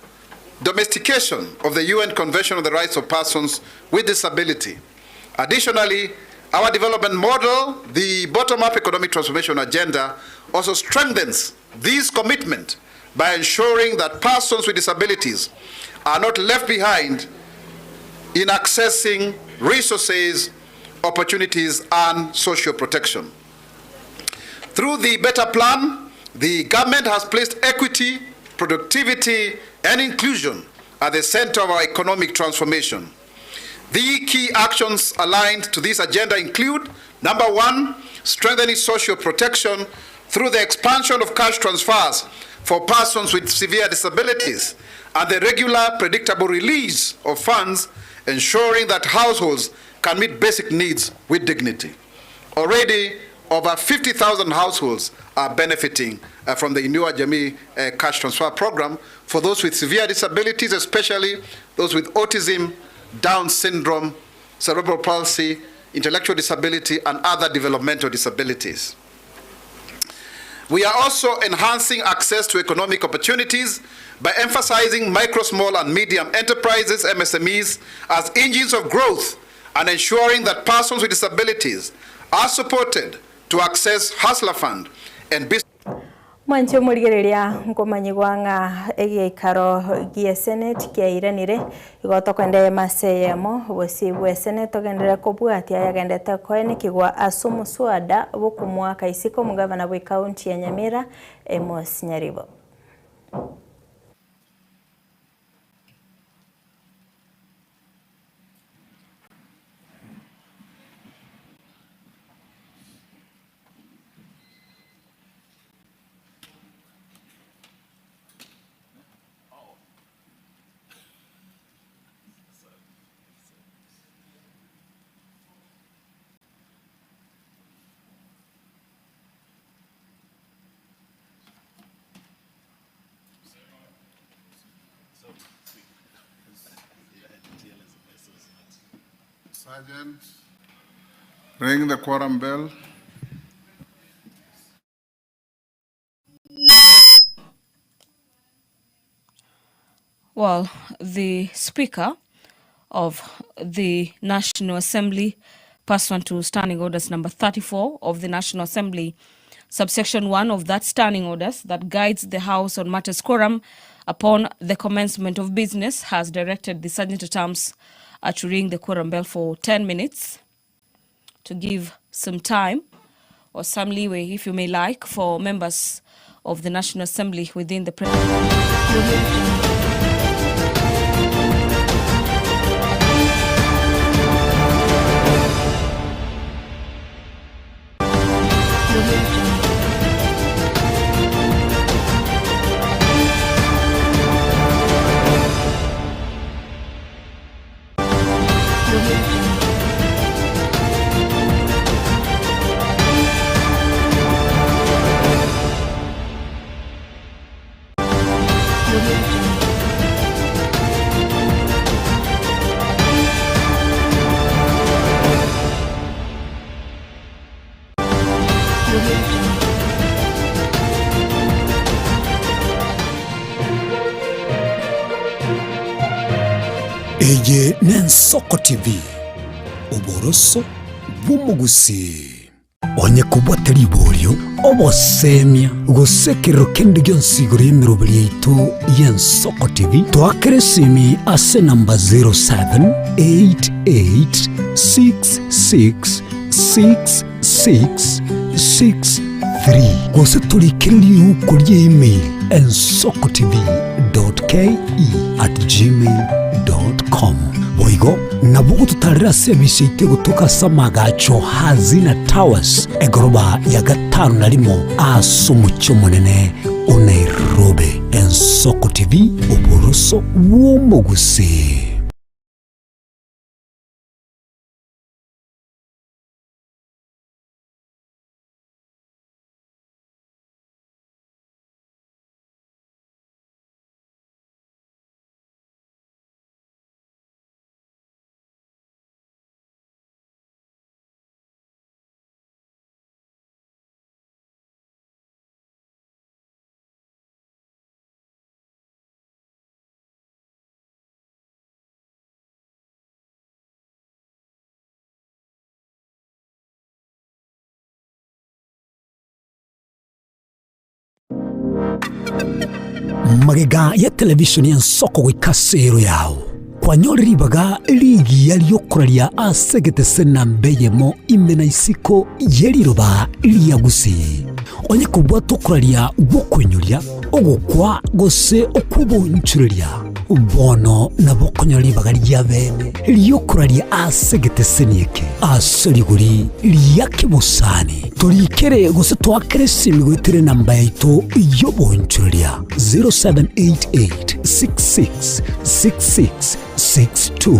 domestication of the UN Convention on the Rights of Persons with Disability. Additionally, our development model, the bottom-up economic transformation agenda, also strengthens this commitment by ensuring that persons with disabilities are not left behind in accessing resources, opportunities, and social protection. Through the Better Plan, the government has placed equity, productivity, and inclusion at the center of our economic transformation. The key actions aligned to this agenda include number one, strengthening social protection through the expansion of cash transfers for persons with severe disabilities and the regular, predictable release of funds, ensuring that households can meet basic needs with dignity. Already, over 50,000 households are benefiting from the Inua Jamii cash transfer program for those with severe disabilities, especially those with autism, Down syndrome, cerebral palsy, intellectual disability, and other developmental disabilities. We are also enhancing access to economic opportunities by emphasizing micro, small, and medium enterprises, MSMEs, as engines of growth and ensuring that persons with disabilities are supported to access Hustler Fund and business. Mwanche omorigereria nkomanyigwa ng'a egeikaro gi'eseneti kiairanire, igo tokoenda eyemo ase eyemo, bosio bw'eseneti togenderere kobwatia ayagendete koenekigwa ase omoswada bw'okomoaka isiko omogavana bw'ecounty ya Nyamira Amos Nyaribo. Sergeant, ring the quorum bell. Well, the Speaker of the National Assembly, pursuant to Standing Orders number 34 of the National Assembly, subsection 1 of that Standing Orders that guides the House on matters quorum upon the commencement of business, has directed the Sergeant at Arms to ring the quorum bell for 10 minutes to give some time or some leeway, if you may like, for members of the National Assembly within the Eye n'Ensoko TV, oboroso bw'omogusii. Onye kobwate riborio, obosemia, gose ekerero kende gionsi igoro y'emeroberi yaito y'Ensoko TV, toakere esimi ase enamba 0788666663 gose torikere riuko ria email ensokotv.ke@gmail.com. Boigo nabo ogototarera ase emisa yaito egotoka ase amagacho Hazina Towers, egoroba ya gatano na rimo ase omochie omonene o Nairobi. Ensoko TV, oboroso bw'omogusii. Magega ya televisheni y'ensoko goika ase ero yao, kwanyore ribaga rigiya ri'okoraria ase egetese namba eyemo ime na isiko ye riroba ria Gusii. Onye kobwata okoraria gw'okoinyoria, ogokwa gose okw'obonchoreria, bono nabo okonyora ribaga ria bene ri'okoraria ase egeteseni eke ase rigori ria kebosani. Torikere gose toakere esimi goetera enamba yaito y'obonchoreria 0788 66 66 62.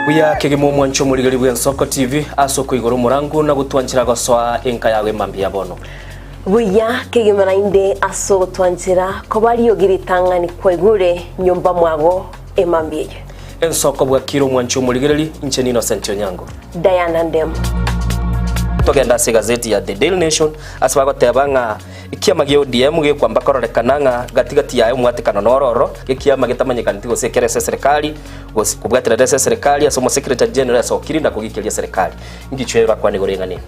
Buya kegima omwancho omorigeri bw'Ensoko TV ase okoigora omorango na gotwanchera gosoa enka yago emambia ya bono. Buya kegima naende ase ogotwanchera koba riogi ritang'ani kwaigure nyomba mwago emambia eye. Ensoko bwakire omwancho omorigereri, inche ni Innocent Onyango. Diana Ndemo. Togende ase egazeti ya The Daily Nation ase bagoteba ng'a Ekiama gia ODM gekwamba kororekana ng'a gati gati yaye omwatekano noro oro, ekiama getamanyekaneti gose ekere ase eserekari, gose kobwaterera ase eserekari ase omosecretary general asokire na kogikeria eserekari. Inki chwe bakwane igoro y'eng'ana eye?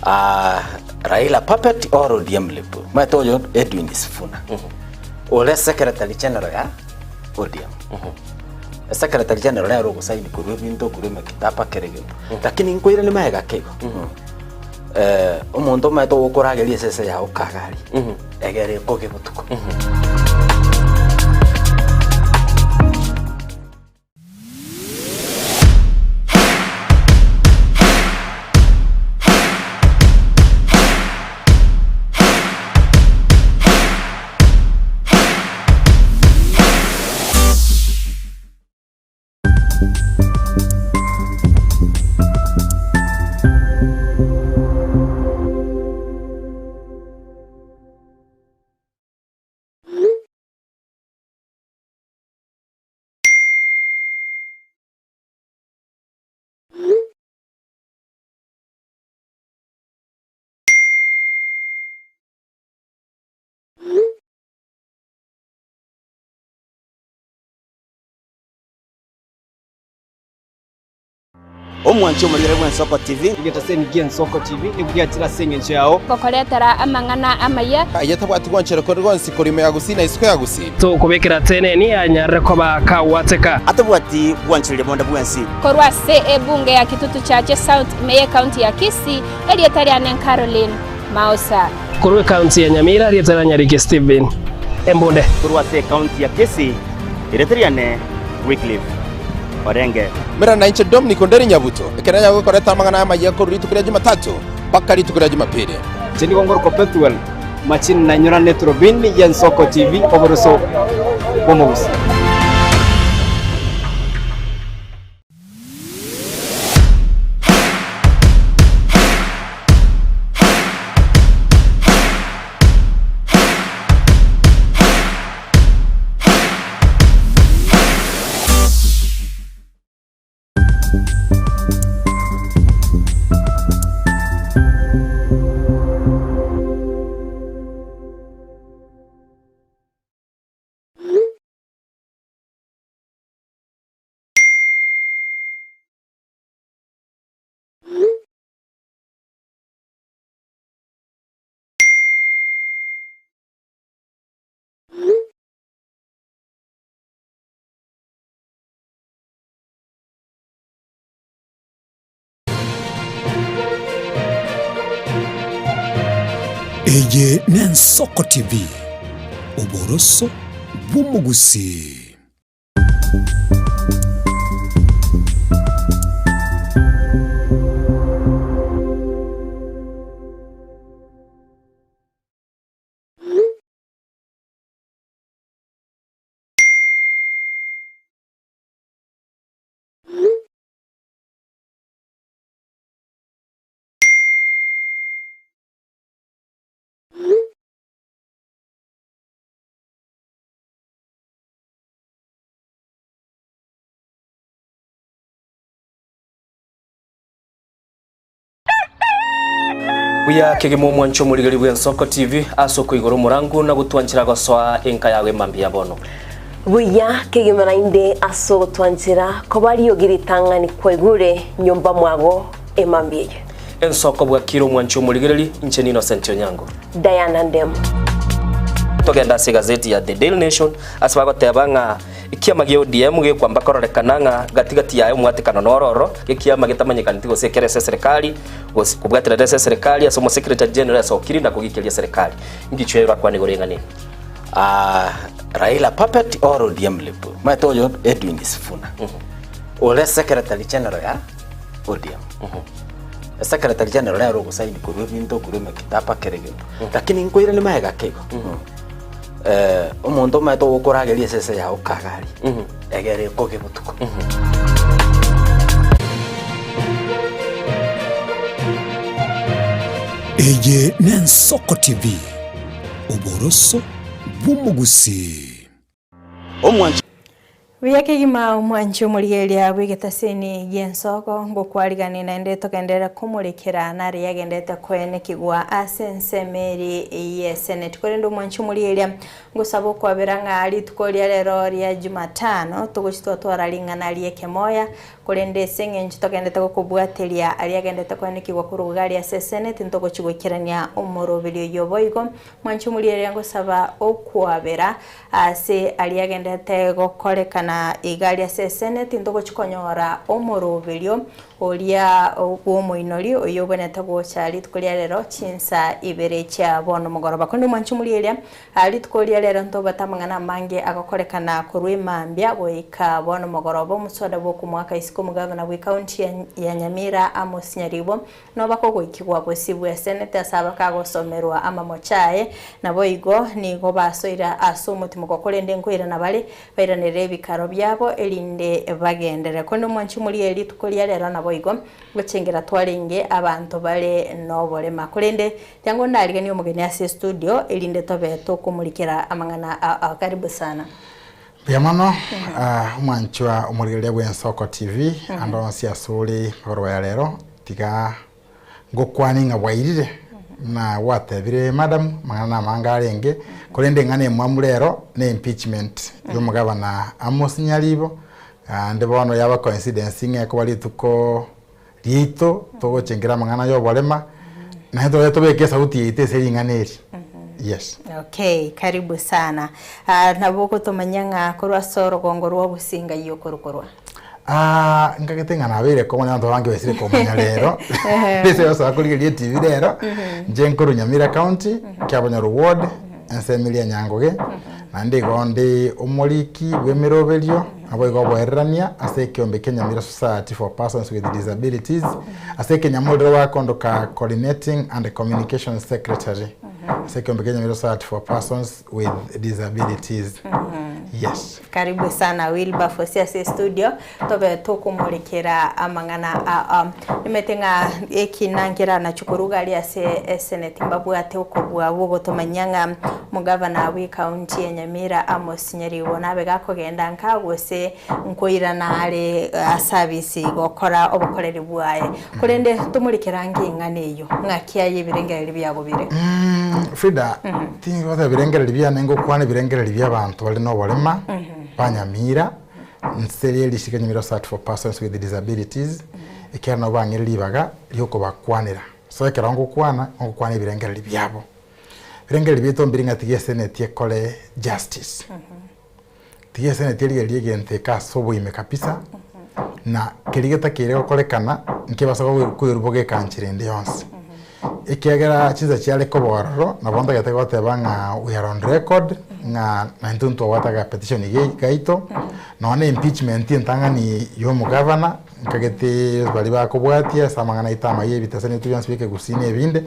Ah, Raila puppet or ODM lip. Maete oyo Edwin Sifuna. Ore secretary general ya ODM. Secretary general nere ogosaini korwa ebinto korwa emekitaba kere egento. Lakini nkoirani magega keigo. Eh, omonto omanyete ogokorageria esese yao kagari egere ekoge botuko. Omwanchi omorigere bw'Ensoko TV. Egetaseni gi'Ensoko TV nigo giachire ase engencho yao. Gokoretera amang'ana amaya. Aye tabwati gwanchera kore gwonsi korwa ime ya Gusii na isiko ya Gusii. Tokobekera teneni anyarire koba kagwateka. Atabwati gwanchereria bonde bwensi. Korwa ase ebunge ya Kitutu Chache South ime y'ecounty ya Kisii, erieta riane Caroline Maosa. Korwa ecounty ya Nyamira, erieta ria Nyariki Stephen Embunde. Korwa ase ecounty ya Kisii, erieta riane Wycliffe Orenge. Mera nainche Dominic Onderi Nyabuto, ekero nyago gokoreta amang'ana amayia korwa rituko ria Jumatatu mpaka rituko ria Jumapili. Inche nigo ngorokwa Pethuel Machini na inyoranete Robin y'Ensoko TV oboroso. bw'omogusii. Eye n'Ensoko TV, oboroso bw'omogusii. Buya kegima omwancho omorigeri bw'Ensoko TV ase okoigora omorangu na gotwanchera gosoa enka yago emambia ya bono. Buya kegima naende ase ogotwanchera koba riogi ritang'ani kwaigure nyomba mwago emambia eye. Ensoko bwakire omwancho omorigereri, inche n'Innocent Onyango. Diana Ndemo. Togende ase egazeti ya The Daily Nation ase bagoteba ng'a ekiama gia ODM gekwamba kororekana ng'a gati gati yaye omwatekano noro oro, gekiama getamanyekaneti gose ekere ase eserekari gose kobwaterera ase eserekari ase omosecretary general asokire na kogikeria eserekari. Ngichwe orakwane igoro eng'ana eye. Ah, Raila puppet or ODM lip. Maete oyo Edwin Sifuna. Ore secretary general ya ODM. Secretary general nere ogosaini korwa ebinto korwa emekitaba kera egento. Lakini nkoirani magega ake igo. Eh, omonto omanyete ogokorageria esese yago kagari egere ekoge botuko. Eye n'Ensoko TV, oboroso bw'omogusii. Omwanchi. Buya kegima omwanchi omorigereria bw'egetaseni gi'ensoko ngokwariganie naende togenderere komorekera nare yagendete koenekigwa ase ensemo eri y'eseneti. Korende omwanchi omorigereria ngosaba okwabera ng'a rituko ria rero ria Jumatano togochi twatwara ring'ana ri'ekemoya korende ase eng'encho togendete gokobwateria aria agendete koenekigwa korwa iga aria ase eseneti ntogochi goikerania omoroberio oyio boigo Mwanche omorigereria ngosaba okwabera ase aria agenderete gokorekana iga aria ase eseneti ntogochi konyora omoroberio oria bw'omoinori oyio obwenerete gocha rituko ria rero chinsa ibere chia bono mogoroba. Korende mwanche omorigereria rituko ria rero ntobwate amang'ana amange agokorekana korwa emambia goika bono mogoroba. Omoswada bw'okomoaka isiko omogavana bw'ecounty ya Nyamira Amos Nyaribo Noba kogoikigwa bosio bw'esenete ase abakagosomerwa amamocho aye, naboigo nigo basoire ase omotimoko, korende nkoirana bare, bairanere ebikaro biabo, erinde bagenderere. Korende omwanchi omoria rituko ria rero naboigo gochengera twarenge abanto bare noborema. Korende tiango ndariganie omogeni ase estudio, erinde tobe tokomorikera amang'ana ao. Karibu sana. Mbuya mono, omwanchwa omorigereria bw'Ensoko TV, ande onsi ase ore magoroba ya rero, tiga ngokwane ng'a bwairire buna gwatebire madam, amang'ana namange arenge, korende eng'ana emwamu rero ne impeachment ya omogabana Amos Nyaribo, naende bono yaba coincidence ng'a ekoba rituko riaito togochengera amang'ana ya oborema, naende tobe tobeke esauti yaito ase ring'ana eri. Yes. Okay, karibu sana. Ah, nabo ogotomanyia ng'a korwa ase orogongo rwa obosinga ayio okorukorwa. Ah, nkagete ng'a nabeire komanya abanto abange baisire komanya rero. Ase basoa korigereria etv rero, inche nkorwa Nyamira county, Kiabonyoru ward, ensemo eria ya Nyangoge, naende igo ndi omoriki bw'emeroberio, Naboigo oboererania ase ekeombe kia Nyamira Society for Persons with Disabilities, ase ekenyamorero bakondoka Coordinating and Communications Secretary. Ase ekeombe kia Nyamira Society for Persons with Disabilities. Yes. Karibu sana Wilberforce ase studio tobe tokomorekera amang'ana aa. Nimete ng'a ekina nkera nachio korwa iga aria ase eseneti mbabwate okobua bwogotomanyia ng'a omogavana bwe county ya Nyamira Amos Nyaribo nabe gakogenda nka gose nkoirana are ase abisi gokora obokoreri bwaye. Korende tomorekere ange eng'ana eyio, ng'aki aye ebirengererio biago bire. Frida, tingoteba ebirengererio biane ngokwana ebirengererio bia abanto bare noborema ba Nyamira, nse rie risiko Nyamira Society for Persons with Disabilities, ekiagera nabo bang'ire ribaga riokobakwanera. So ekero ngokwana, ngokwana ebirengererio biabo. Ebirengererio biaito mbiri ng'a tiga eseneti ekore justice. Tiga eseneti erigererie egento eke ase oboime kabisa, na keria getakeire gokorekana nkebasa koirwa gekanchera ende yonsi. Ekiagera chinsa chiare koba ororo, nabo ntagete goteba ng'a we are on record, ng'a naintwe ntwabwate aga petition gaito, nonya na impeachment entang'ani ya omogavana, nkagete baria bakobwatia ase amang'ana aito amaya ebitese na ebinto bionsi bia ekegusii na ebinde,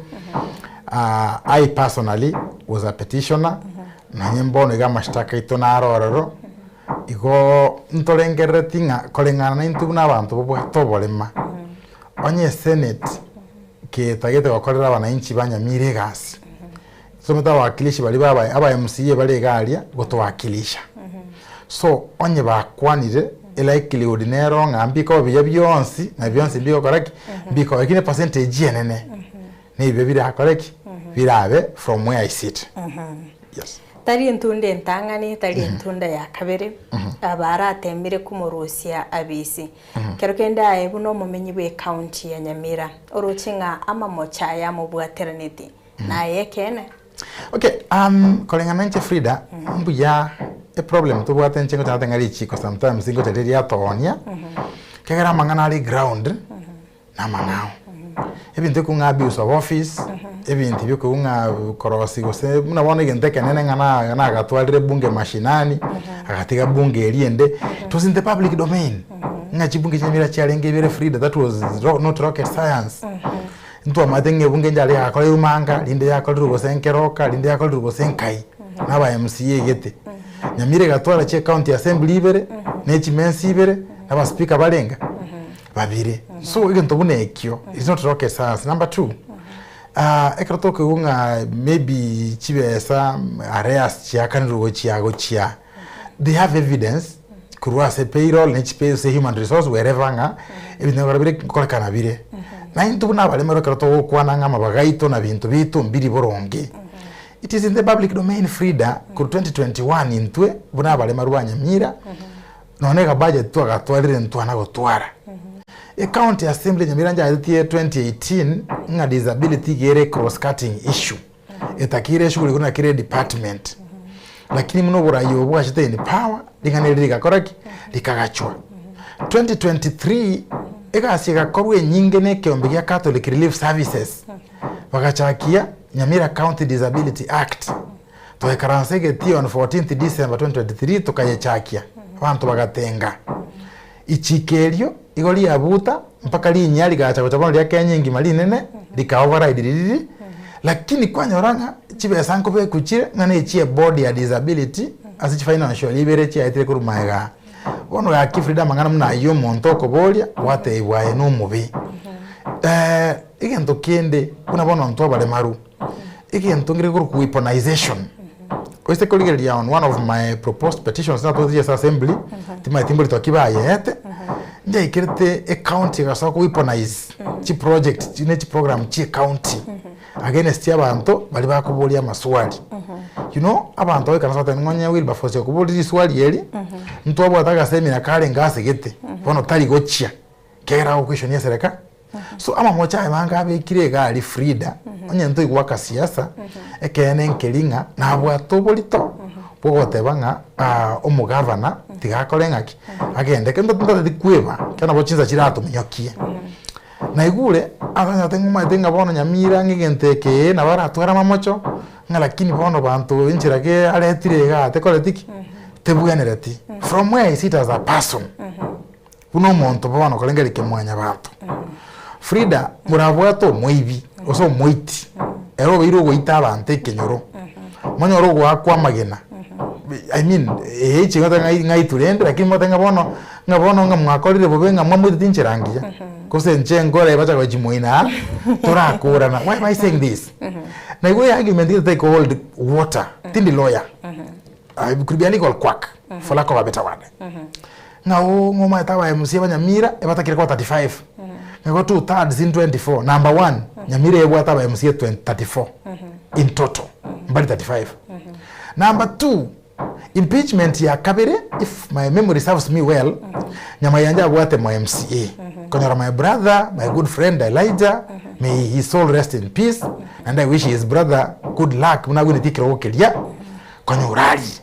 I personally was a petitioner. Nonye mbono iga amashtaka aito naro ororo, igo ntorengerereti ng'a koreng'ana naintwe buna abanto babwate oborema, onye esenate ketagete gokorera abananchi ba Nyamira egasi, tomanyete abawakilishi baria ba aba MCA bare iga aria gotowakilisha. So onye bakwanire elikelihood nero ng'a mbikoba buya bionsi na bionsi mbigokora ki? Mbikoba lakini epercentage enene. Nebibe birakore ki? Birabe from where I sit. Yes. Tari entunda entang'ani, tari entunda ya kabere, abaratemire komorusia abisi. Kero kende aye buna omomenyi bw'ecounty ya Nyamira, oroche ng'a amamocho aya amobwateraneti naye ekeene? Okay, um, koreng'ana inche Frida, mbuya eproblem tobwate inche ngocha gotenga richiko sometimes ngocha riria riatoonia, ekiagera amang'ana are ground, namang'ao. Ebinto ekong'a abuse of office, ebinto ebio okong'a korosia gose buna bono egento ekenene ng'a na nagatwarire bunge mashinani, agatiga bunge eria ende, it was in the public domain, ng'a chibunge chia nyamira chiarenge ibere Frida that was not rocket science. Ntwamanyete ng'a ebunge nchare yakorerwe manga, rinde yakorerwe gose nkeroka, rinde yakorerwe gose nkai, na aba MCA gete. Nyamira egatwara chi county assembly ibere, na echimensi ibere, na abaspeaker barenge babere. So egento buna ekio is not rocket science. Number two, ah, ekero tokoigwa ng'a maybe chibesa arrears chiakanirwe gochia gochia, they have evidence korwa ase payroll ne chipe ase human resource wherever ng'a ebinto bikora bire nkorekana bire. Na intwe buna abaremero ekero togokwana ng'a amabaga aito na binto biaito mbiri boronge, it is in the public domain Frida, korwa 2021 intwe buna abaremaru ba Nyamira, Nonya na ekabudget twagatwarire ntwana gotwara. Ecounty assembly Nyamira nchaetetie 2018 ng'a disability iga ere cross cutting issue etakeire eshughuli buna kera edepartment. Lakini buna oborai obo bwachete in power ring'ana eri rigakora ki? Rikagachwa. 2023 egasi egakorwa enyinge na ekeombe gia Catholic Relief Services bagachakia Nyamira County Disability Act. Togaikaransa egetii on 14th December 2023 tokayechakia, abanto bagatenga. Ichiko erio igo riabuta mpaka rinyia rigacha gocha bono ria Kenya engima rinene rika override ririri, lakini kwanyora ng'a chibesa nkobekwa chire ng'a na echie board ya disability ase chifinancial ibere chiaetire korwa magega aa. Bono gaki Frida amang'ana buna ayio omonto okoboria gwatebwa aye nomobe. Egento kende buna bono intwe abaremaru. Egento nkere gekorokwa weaponization. Oise korigereria on one of my proposed petitions natwete ase assembly, timanyeti mborito ki bayeete, njaikerete ecounty egasoa ko weaponize chiproject chi ne chiprogram chia ecounty against abanto baria bakoboria amaswali. You know, abanto baikaransa bateba ning'o onye Wilberforce okoboria riswali eri, ntwabwate agasemina karenge asegete, bono tari gochia. Ekiagera agokweshonia esereka. So amamocho aye mange abekire iga aria Frida, onye ntoigwaka siasa, ekeene nkeri ng'a nabwate oborito bwogoteba ng'a omogavana tiga akore ng'aki, agende. Ekero ntateti kweba, ekero nabo chinsa chiratominyokie. Naigure, ase ng'a omanyete ng'a bono Nyamira ng'a egento eke ee nabo aratware amamocho, ng'a lakini bono banto enchera ki aretire igaa tekoreti ki? Tebwenereti. From where I sit as a person. Buna omonto bono korengereria kemwanyabanto. Frida, morabwate omoibi gose omoiti. Ere obeire ogoita abanto ekenyoro, monyore ogoakwa amagena, I mean eh inche ngote ng'ai ng'aitwe rende lakini mote ng'a bono, ng'a bono ng'a mwakorire bobe ng'a mwamoiteti inchera ngiya, gose inche nkore bacha gochia moino aa, torakorana. Why am I saying this? Naigure argument gete take hold water, tindi lawyer, I could be a legal quack for lack of a better word. Ng'a oo ng'a omanyete aba MC ba Nyamira ebatakire koba 35, ng'a igo two thirds in 24, number one, Nyamira ebwate aba MC 34 in total, mbari 35. Number two, impeachment ya kabere if my memory serves me well, Nyamayianja abwate mo MCA, konyora my brother, my good friend Elijah, may his soul rest in peace, naende I wish his brother good luck buna agwenetie ekerogo keria. Konya orarie.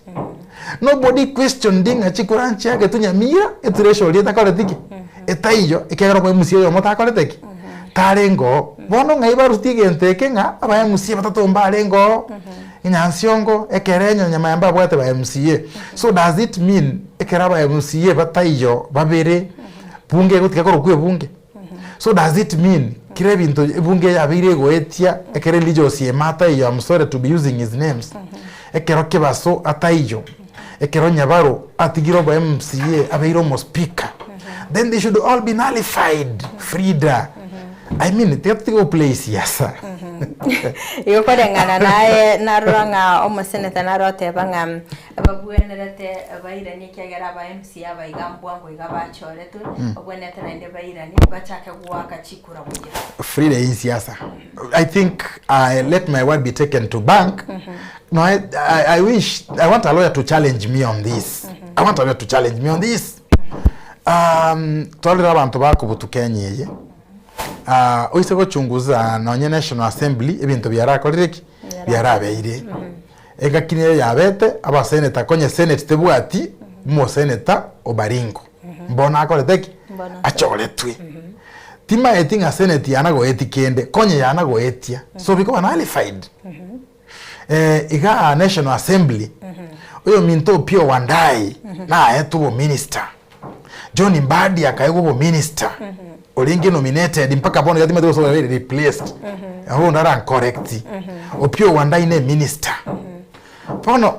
Nobody questioned ng'a chikura nchiagetwe Nyamira eturesha oria etakoreti ki? Etaiyo ekiagera omo MC oyomo takorete ki? Tarenge oo. Bono ng'ai barusetie egento eke ng'a aba MC batato mbarenge oo, Nyansiongo, Ekerenyo, Nyamaya mbabwate ba MCA. So does it mean ekero aba MCA bataiyo babere bunge egotiga korokwa ebunge? So does it mean kera ebinto ebunge yabeire egoetia ekero Elijah Osiemo ataiyo I'm sorry to be using his names ekero Kebaso ataiyo ekero Nyabaro atigire obo MCA abeire omo speaker then they should all be nullified Frida I mean tiga totige go play siasa. Igo koreng'ana naye narora ng'a omoseneta naro oteba ng'a babwenerete bairanie ekiagera aba MCA aba iga mbwango iga bachoretwe, babwenerete naende bairanie bachake goaka chikura buya. Frida in siasa I think I let my word be taken to bank no I, I, I wish I want a lawyer to challenge me on this I want a lawyer to challenge me on this um, twarorire abanto bakobutu Kenya eye Ah, oise gochunguza nonye National Assembly ebinto biarakorire ki biarabeire Engaki nere yabete abaseneta konye senate tebwati omoseneta o Baringo. Mbono akorete ki? Achoretwe. Timaeti ng'a senate yana goeti kende, konye yana goetia. So bikoba nullified. Eh, igaa National Assembly, oyominto Opiyo Wandayi naetwe obominister. John Mbadi akaegwa obominister, orenge nominated mpaka bono iga timanyeti gose obeire replaced. Abwo bono arancorrect. Opiyo Wandayi ne minister. Bono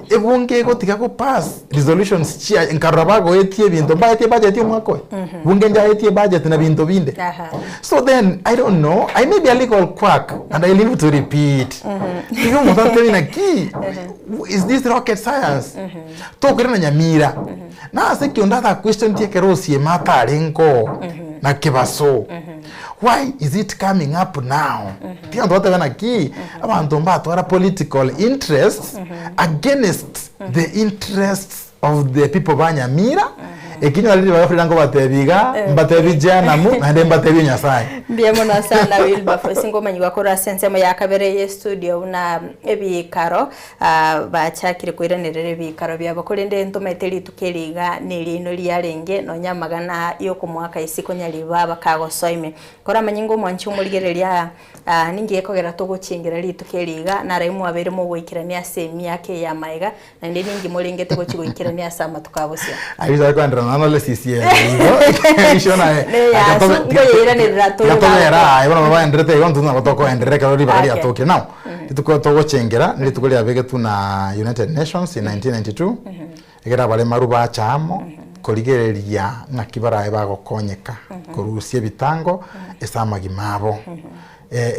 ebunge egotiga go pass resolutions chiaye nkarora bagoetia ebinto mbaetie ebudget omwaka oyo. Bunge njaetie ebudget na binto binde. So then I don't know, I may be a legal quack and I live to repeat. Igo omonto antebi naki is this rocket science? Tokorera Nyamira. Na ase ki onde ata questioneti ekero Osiemo atarenge oo na Kebaso. Why is it coming up now? Tiga abanto batebe naki abanto mbatwara political interests against the interests of the people ba Nyamira, eki nyore ribaga Frida nkobatebia iga, mbatebie Jehanamu naende mbatebie Nyasaye. Mbuya mono sana Wilberforce ngomanyigwa korwa ase ensemo ya kabere ye studio buna ebikaro Bachakire koiranerera ebiikaro biabo, korende ntomaete rituko eri iga neriaino riarenge, nonya amagana y'okomoaka isiko nyariba bakagosoa ime. Koramanye ng'a omwanchi omorigereria aa, ninki gekogera togochengera rituko eri iga, narabe mwabeire mogoikerania ase emiaka eye y'amaega, naende ninki morengete gochia goikerania ase amatuko a bosio. Ayio tari koenderera nonya nore CCM igo isio naye Neyasu, nkoyeiranerera tore tiga tobere bagokora. aye bono baenderete igo intwe nabo tokoenderera ekero ribaga Okay. riatokire. Now, Rituko togochengera nerituko riabegetwe na United Nations in 1992, ekero abaremaru bacha amo korigereria ng'aki barabe bagokonyeka korusia ebitango ase amagima abo.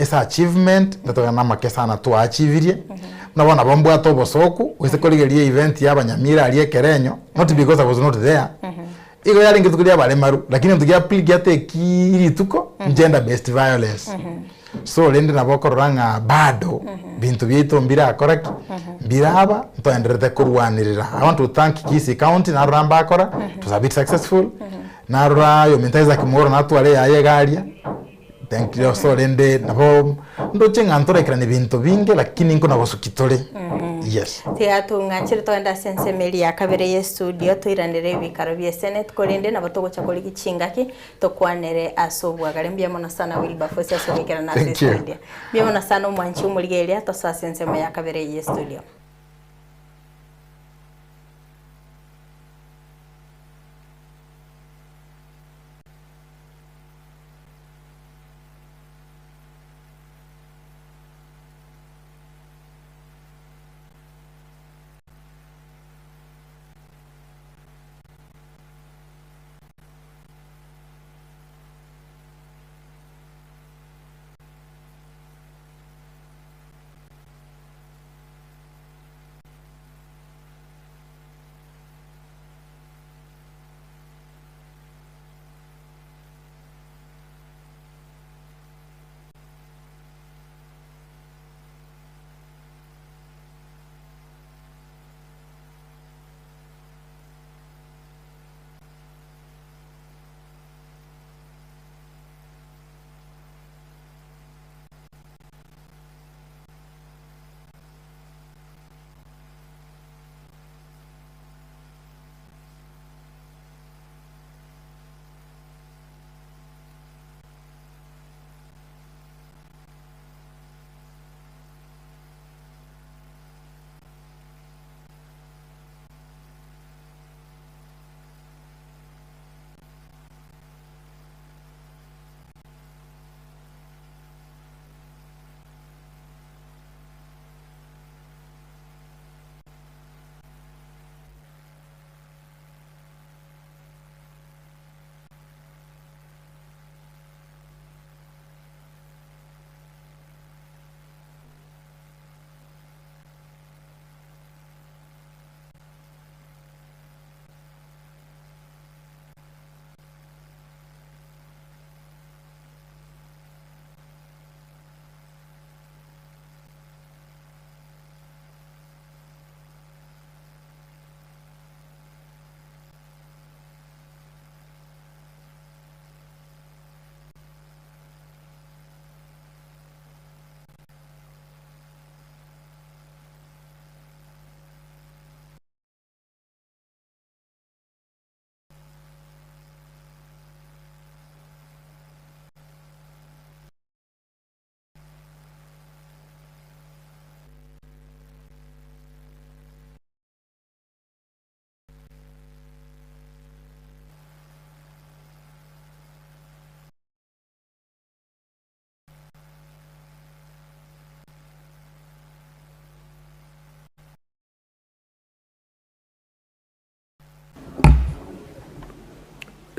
Ase achievement natogenda na amake sana twaachivirie, buna bono nabo mbwate obosoku gose korigereria event ya abanyamira aria ekerenyo, not because I was not there, igo yarenge rituko ria abaremaru lakini egento gia pili giatekiiii rituko gender based violence. So rende nabo okorora ng'a bado binto biaito mbirakora ki? Mbiraba, ntoendererete korwanerera. I want to thank Kisii County narora mbakora, it was a bit successful, narora oyominto Isaac Muoro natware eyaye iga aria, thank you. So rende nabo ndoche ng'a ntoraikeranie binto binge lakini nkona gosukia tore, yes. Tiga tong'achere togende ase ensemo eria ya kabere ye studio toiranere ebikaro bie senate korende nabo togocha korigia chingaki Tokwanere ase obwagare. Mbuya mono sana Wilberforce ase ogoikerana ase Thank you. estudio. Mbuya mono sana omwanchi omorigereria tosoe ase ensemo ya kabere ye estudio.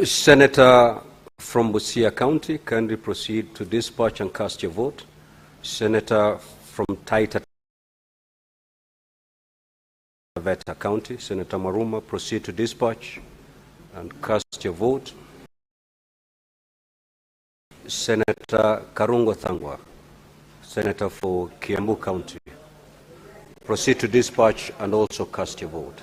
Senator from Busia County, kindly proceed to dispatch and cast your vote. Senator from Taita Taveta County, Senator Maruma, proceed to dispatch and cast your vote. Senator Karungo Thangwa, Senator for Kiambu County, proceed to dispatch and also cast your vote.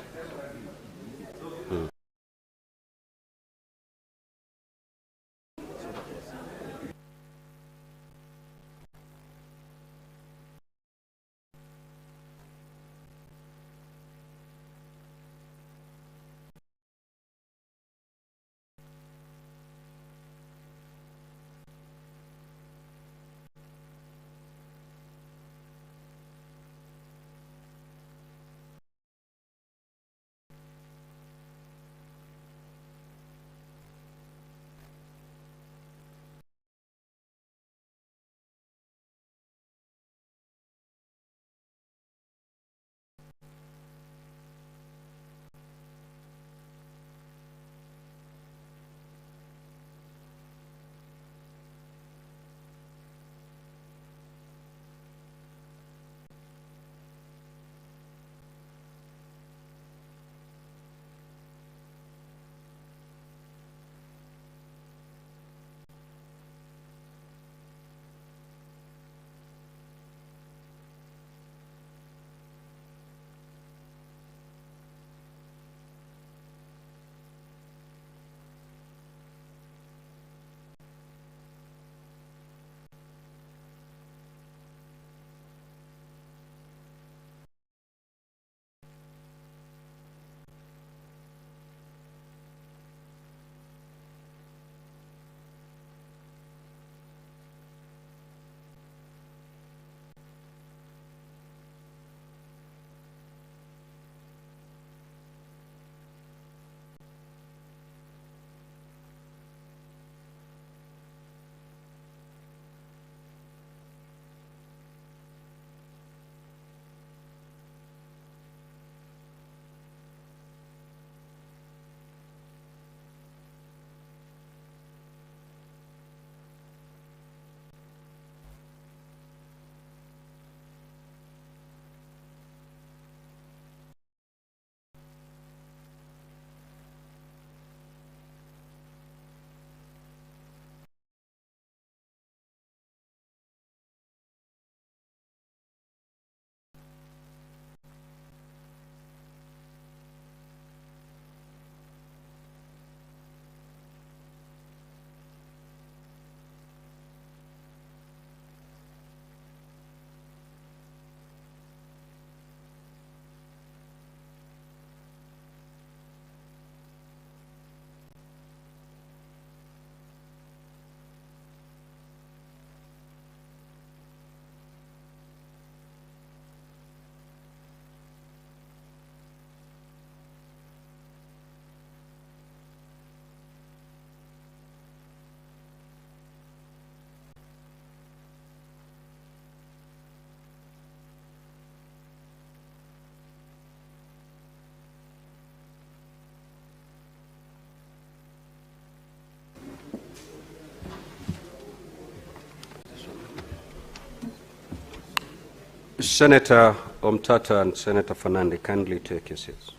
Senator Omtata and Senator Fernande, kindly take your seats.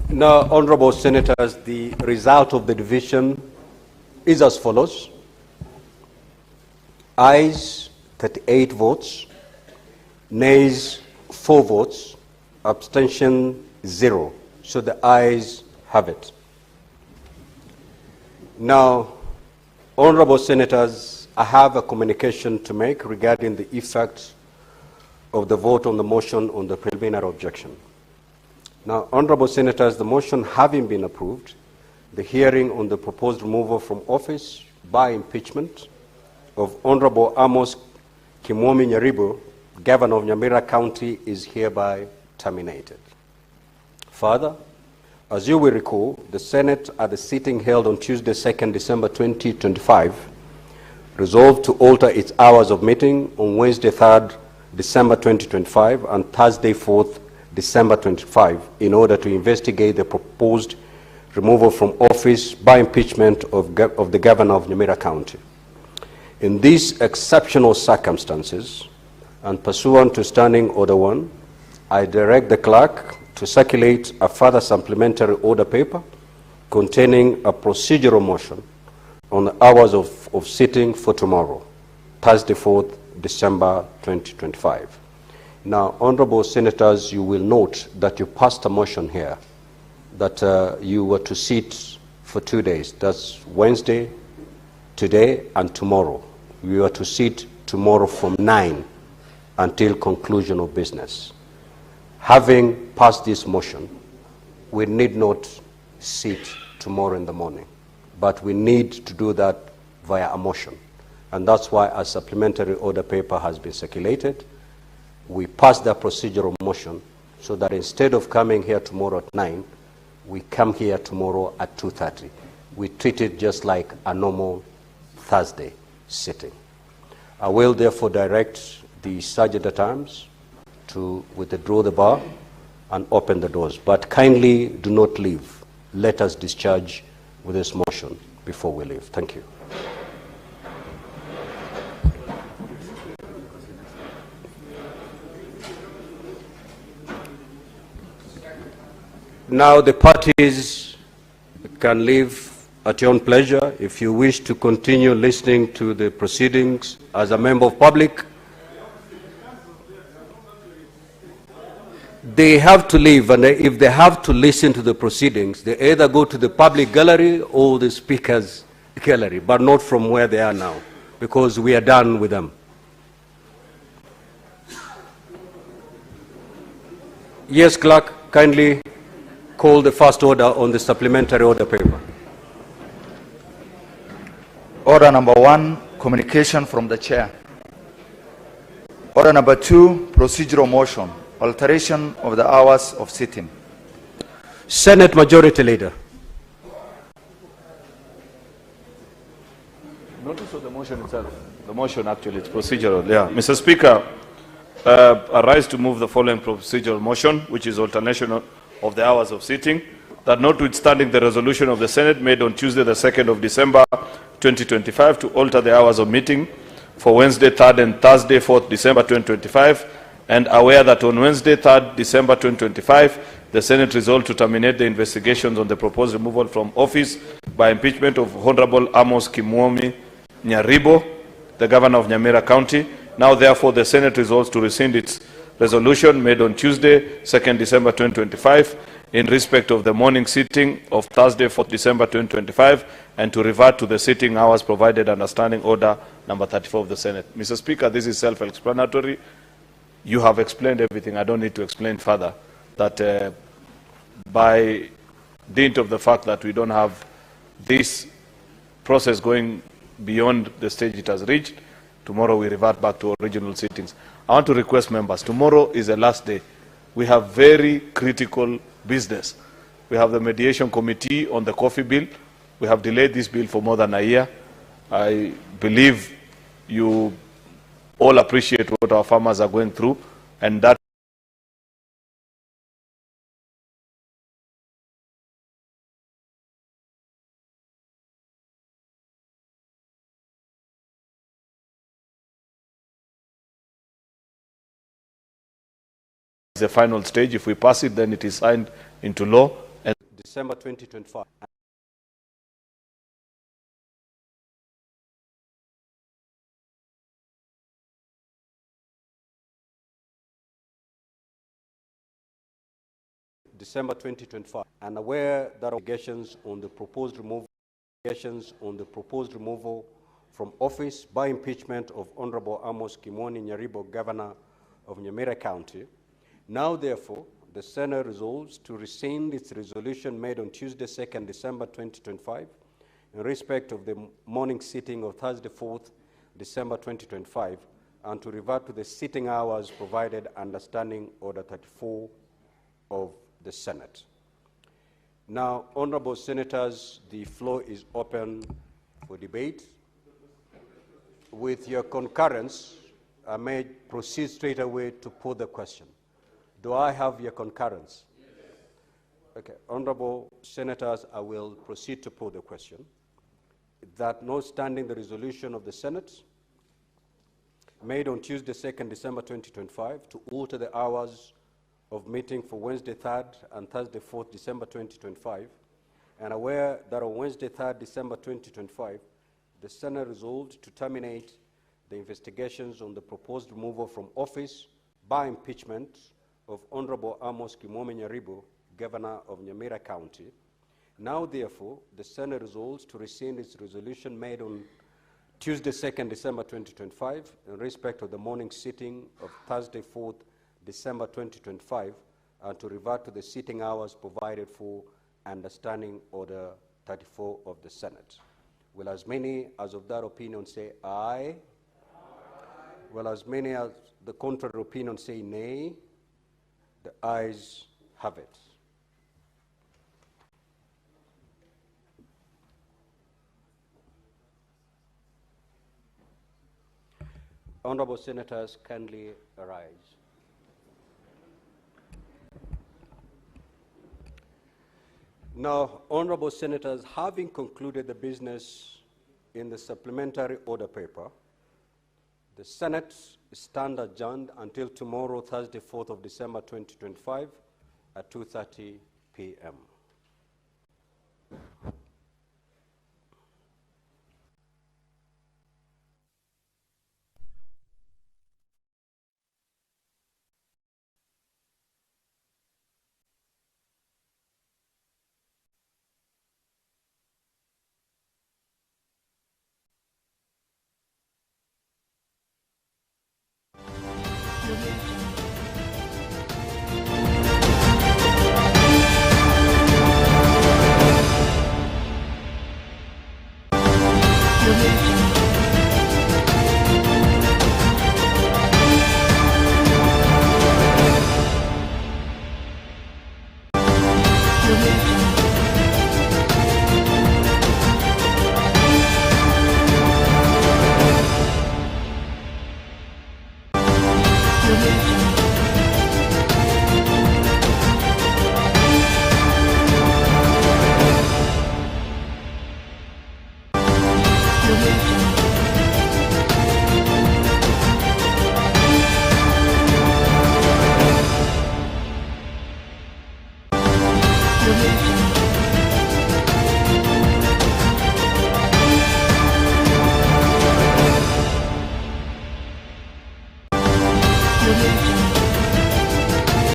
Now, honorable senators, the result of the division is as follows. Ayes, 38 votes, nays, 4 votes, abstention, 0. So the ayes have it. Now, honorable senators, I have a communication to make regarding the effect of the vote on the motion on the preliminary objection. Now, honorable senators, the motion having been approved, the hearing on the proposed removal from office by impeachment of Honorable Amos Kimwomi Nyaribo, Governor of Nyamira County, is hereby terminated. Further, as you will recall, the Senate at the sitting held on Tuesday, 2nd December 2025, resolved to alter its hours of meeting on Wednesday, 3rd December 2025 and Thursday, 4th December 25 in order to investigate the proposed removal from office by impeachment of, of the governor of Nyamira County. In these exceptional circumstances, and pursuant to Standing Order 1, I direct the clerk to circulate a further supplementary order paper containing a procedural motion on the hours of, of sitting for tomorrow, Thursday, 4th December 2025. Now, honorable senators, you will note that you passed a motion here that uh, you were to sit for two days. That's Wednesday, today, and tomorrow. We are to sit tomorrow from 9 until conclusion of business. Having passed this motion, we need not sit tomorrow in the morning, but we need to do that via a motion. And that's why a supplementary order paper has been circulated. We passed that procedural motion so that instead of coming here tomorrow at 9, we come here tomorrow at 2.30. We treat it just like a normal Thursday sitting. I will therefore direct the Sergeant at Arms to withdraw the bar and open the doors. But kindly do not leave. Let us discharge with this motion before we leave. Thank you. Now the parties can leave at your own pleasure. If you wish to continue listening to the proceedings as a member of public, they have to leave, and if they have to listen to the proceedings, they either go to the public gallery or the speaker's gallery, but not from where they are now, because we are done with them. Yes, clerk, kindly call the first order on the supplementary order paper. Order number one, communication from the chair. Order number two, procedural motion, alteration of the hours of sitting. Senate Majority Leader. Notice of the motion itself. The motion actually, it's procedural, yeah. Mr. Speaker, I rise to move the following procedural motion, which is alternation of the hours of sitting, that notwithstanding the resolution of the Senate made on Tuesday, the 2nd of December 2025, to alter the hours of meeting for Wednesday, 3rd and Thursday, 4th December 2025, and aware that on Wednesday, 3rd December 2025, the Senate resolved to terminate the investigations on the proposed removal from office by impeachment of Honorable Amos Kimwomi Nyaribo, the governor of Nyamira County. Now, therefore, the Senate resolves to rescind its resolution made on Tuesday, 2nd December 2025, in respect of the morning sitting of Thursday, 4th December 2025, and to revert to the sitting hours provided under Standing Order number 34 of the Senate. Mr. Speaker, this is self-explanatory. You have explained everything. I don't need to explain further that by dint of the fact that we don't have this process going beyond the stage it has reached, tomorrow we revert back to original sittings. I want to request members, tomorrow is the last day. We have very critical business. We have the mediation committee on the coffee bill. We have delayed this bill for more than a year. I believe you all appreciate what our farmers are going through, and that is the final stage. If we pass it, then it is signed into law. And December 2025. December 2025, and aware that allegations on the proposed removal on the proposed removal from office by impeachment of Honorable Amos Kimwoni Nyaribo, Governor of Nyamira County. Now, therefore, the Senate resolves to rescind its resolution made on Tuesday, 2nd December 2025, in respect of the morning sitting of Thursday, 4th December 2025 and to revert to the sitting hours provided under Standing Order 34 of the Senate. Now, honorable senators, the floor is open for debate. With your concurrence, I may proceed straight away to put the question. Do I have your concurrence? Okay, honorable senators, I will proceed to put the question that notwithstanding the resolution of the Senate made on Tuesday, 2nd December 2025, to alter the hours of meeting for Wednesday 3rd and Thursday 4th December 2025, and aware that on Wednesday 3rd December 2025, the Senate resolved to terminate the investigations on the proposed removal from office by impeachment of Honorable Amos Kimwome Nyaribo, Governor of Nyamira County. Now, therefore, the Senate resolves to rescind its resolution made on Tuesday, 2nd December 2025, in respect of the morning sitting of Thursday, 4th December 2025, and to revert to the sitting hours provided for under Standing Order 34 of the Senate. Will as many as of that opinion say aye? Will as many as the contrary opinion say nay? The ayes have it. Honorable Senators, kindly arise. Now, Honorable Senators, having concluded the business in the supplementary order paper, the Senate stand adjourned until tomorrow, Thursday, 4th of December, 2025, at 2:30 p.m. Audio.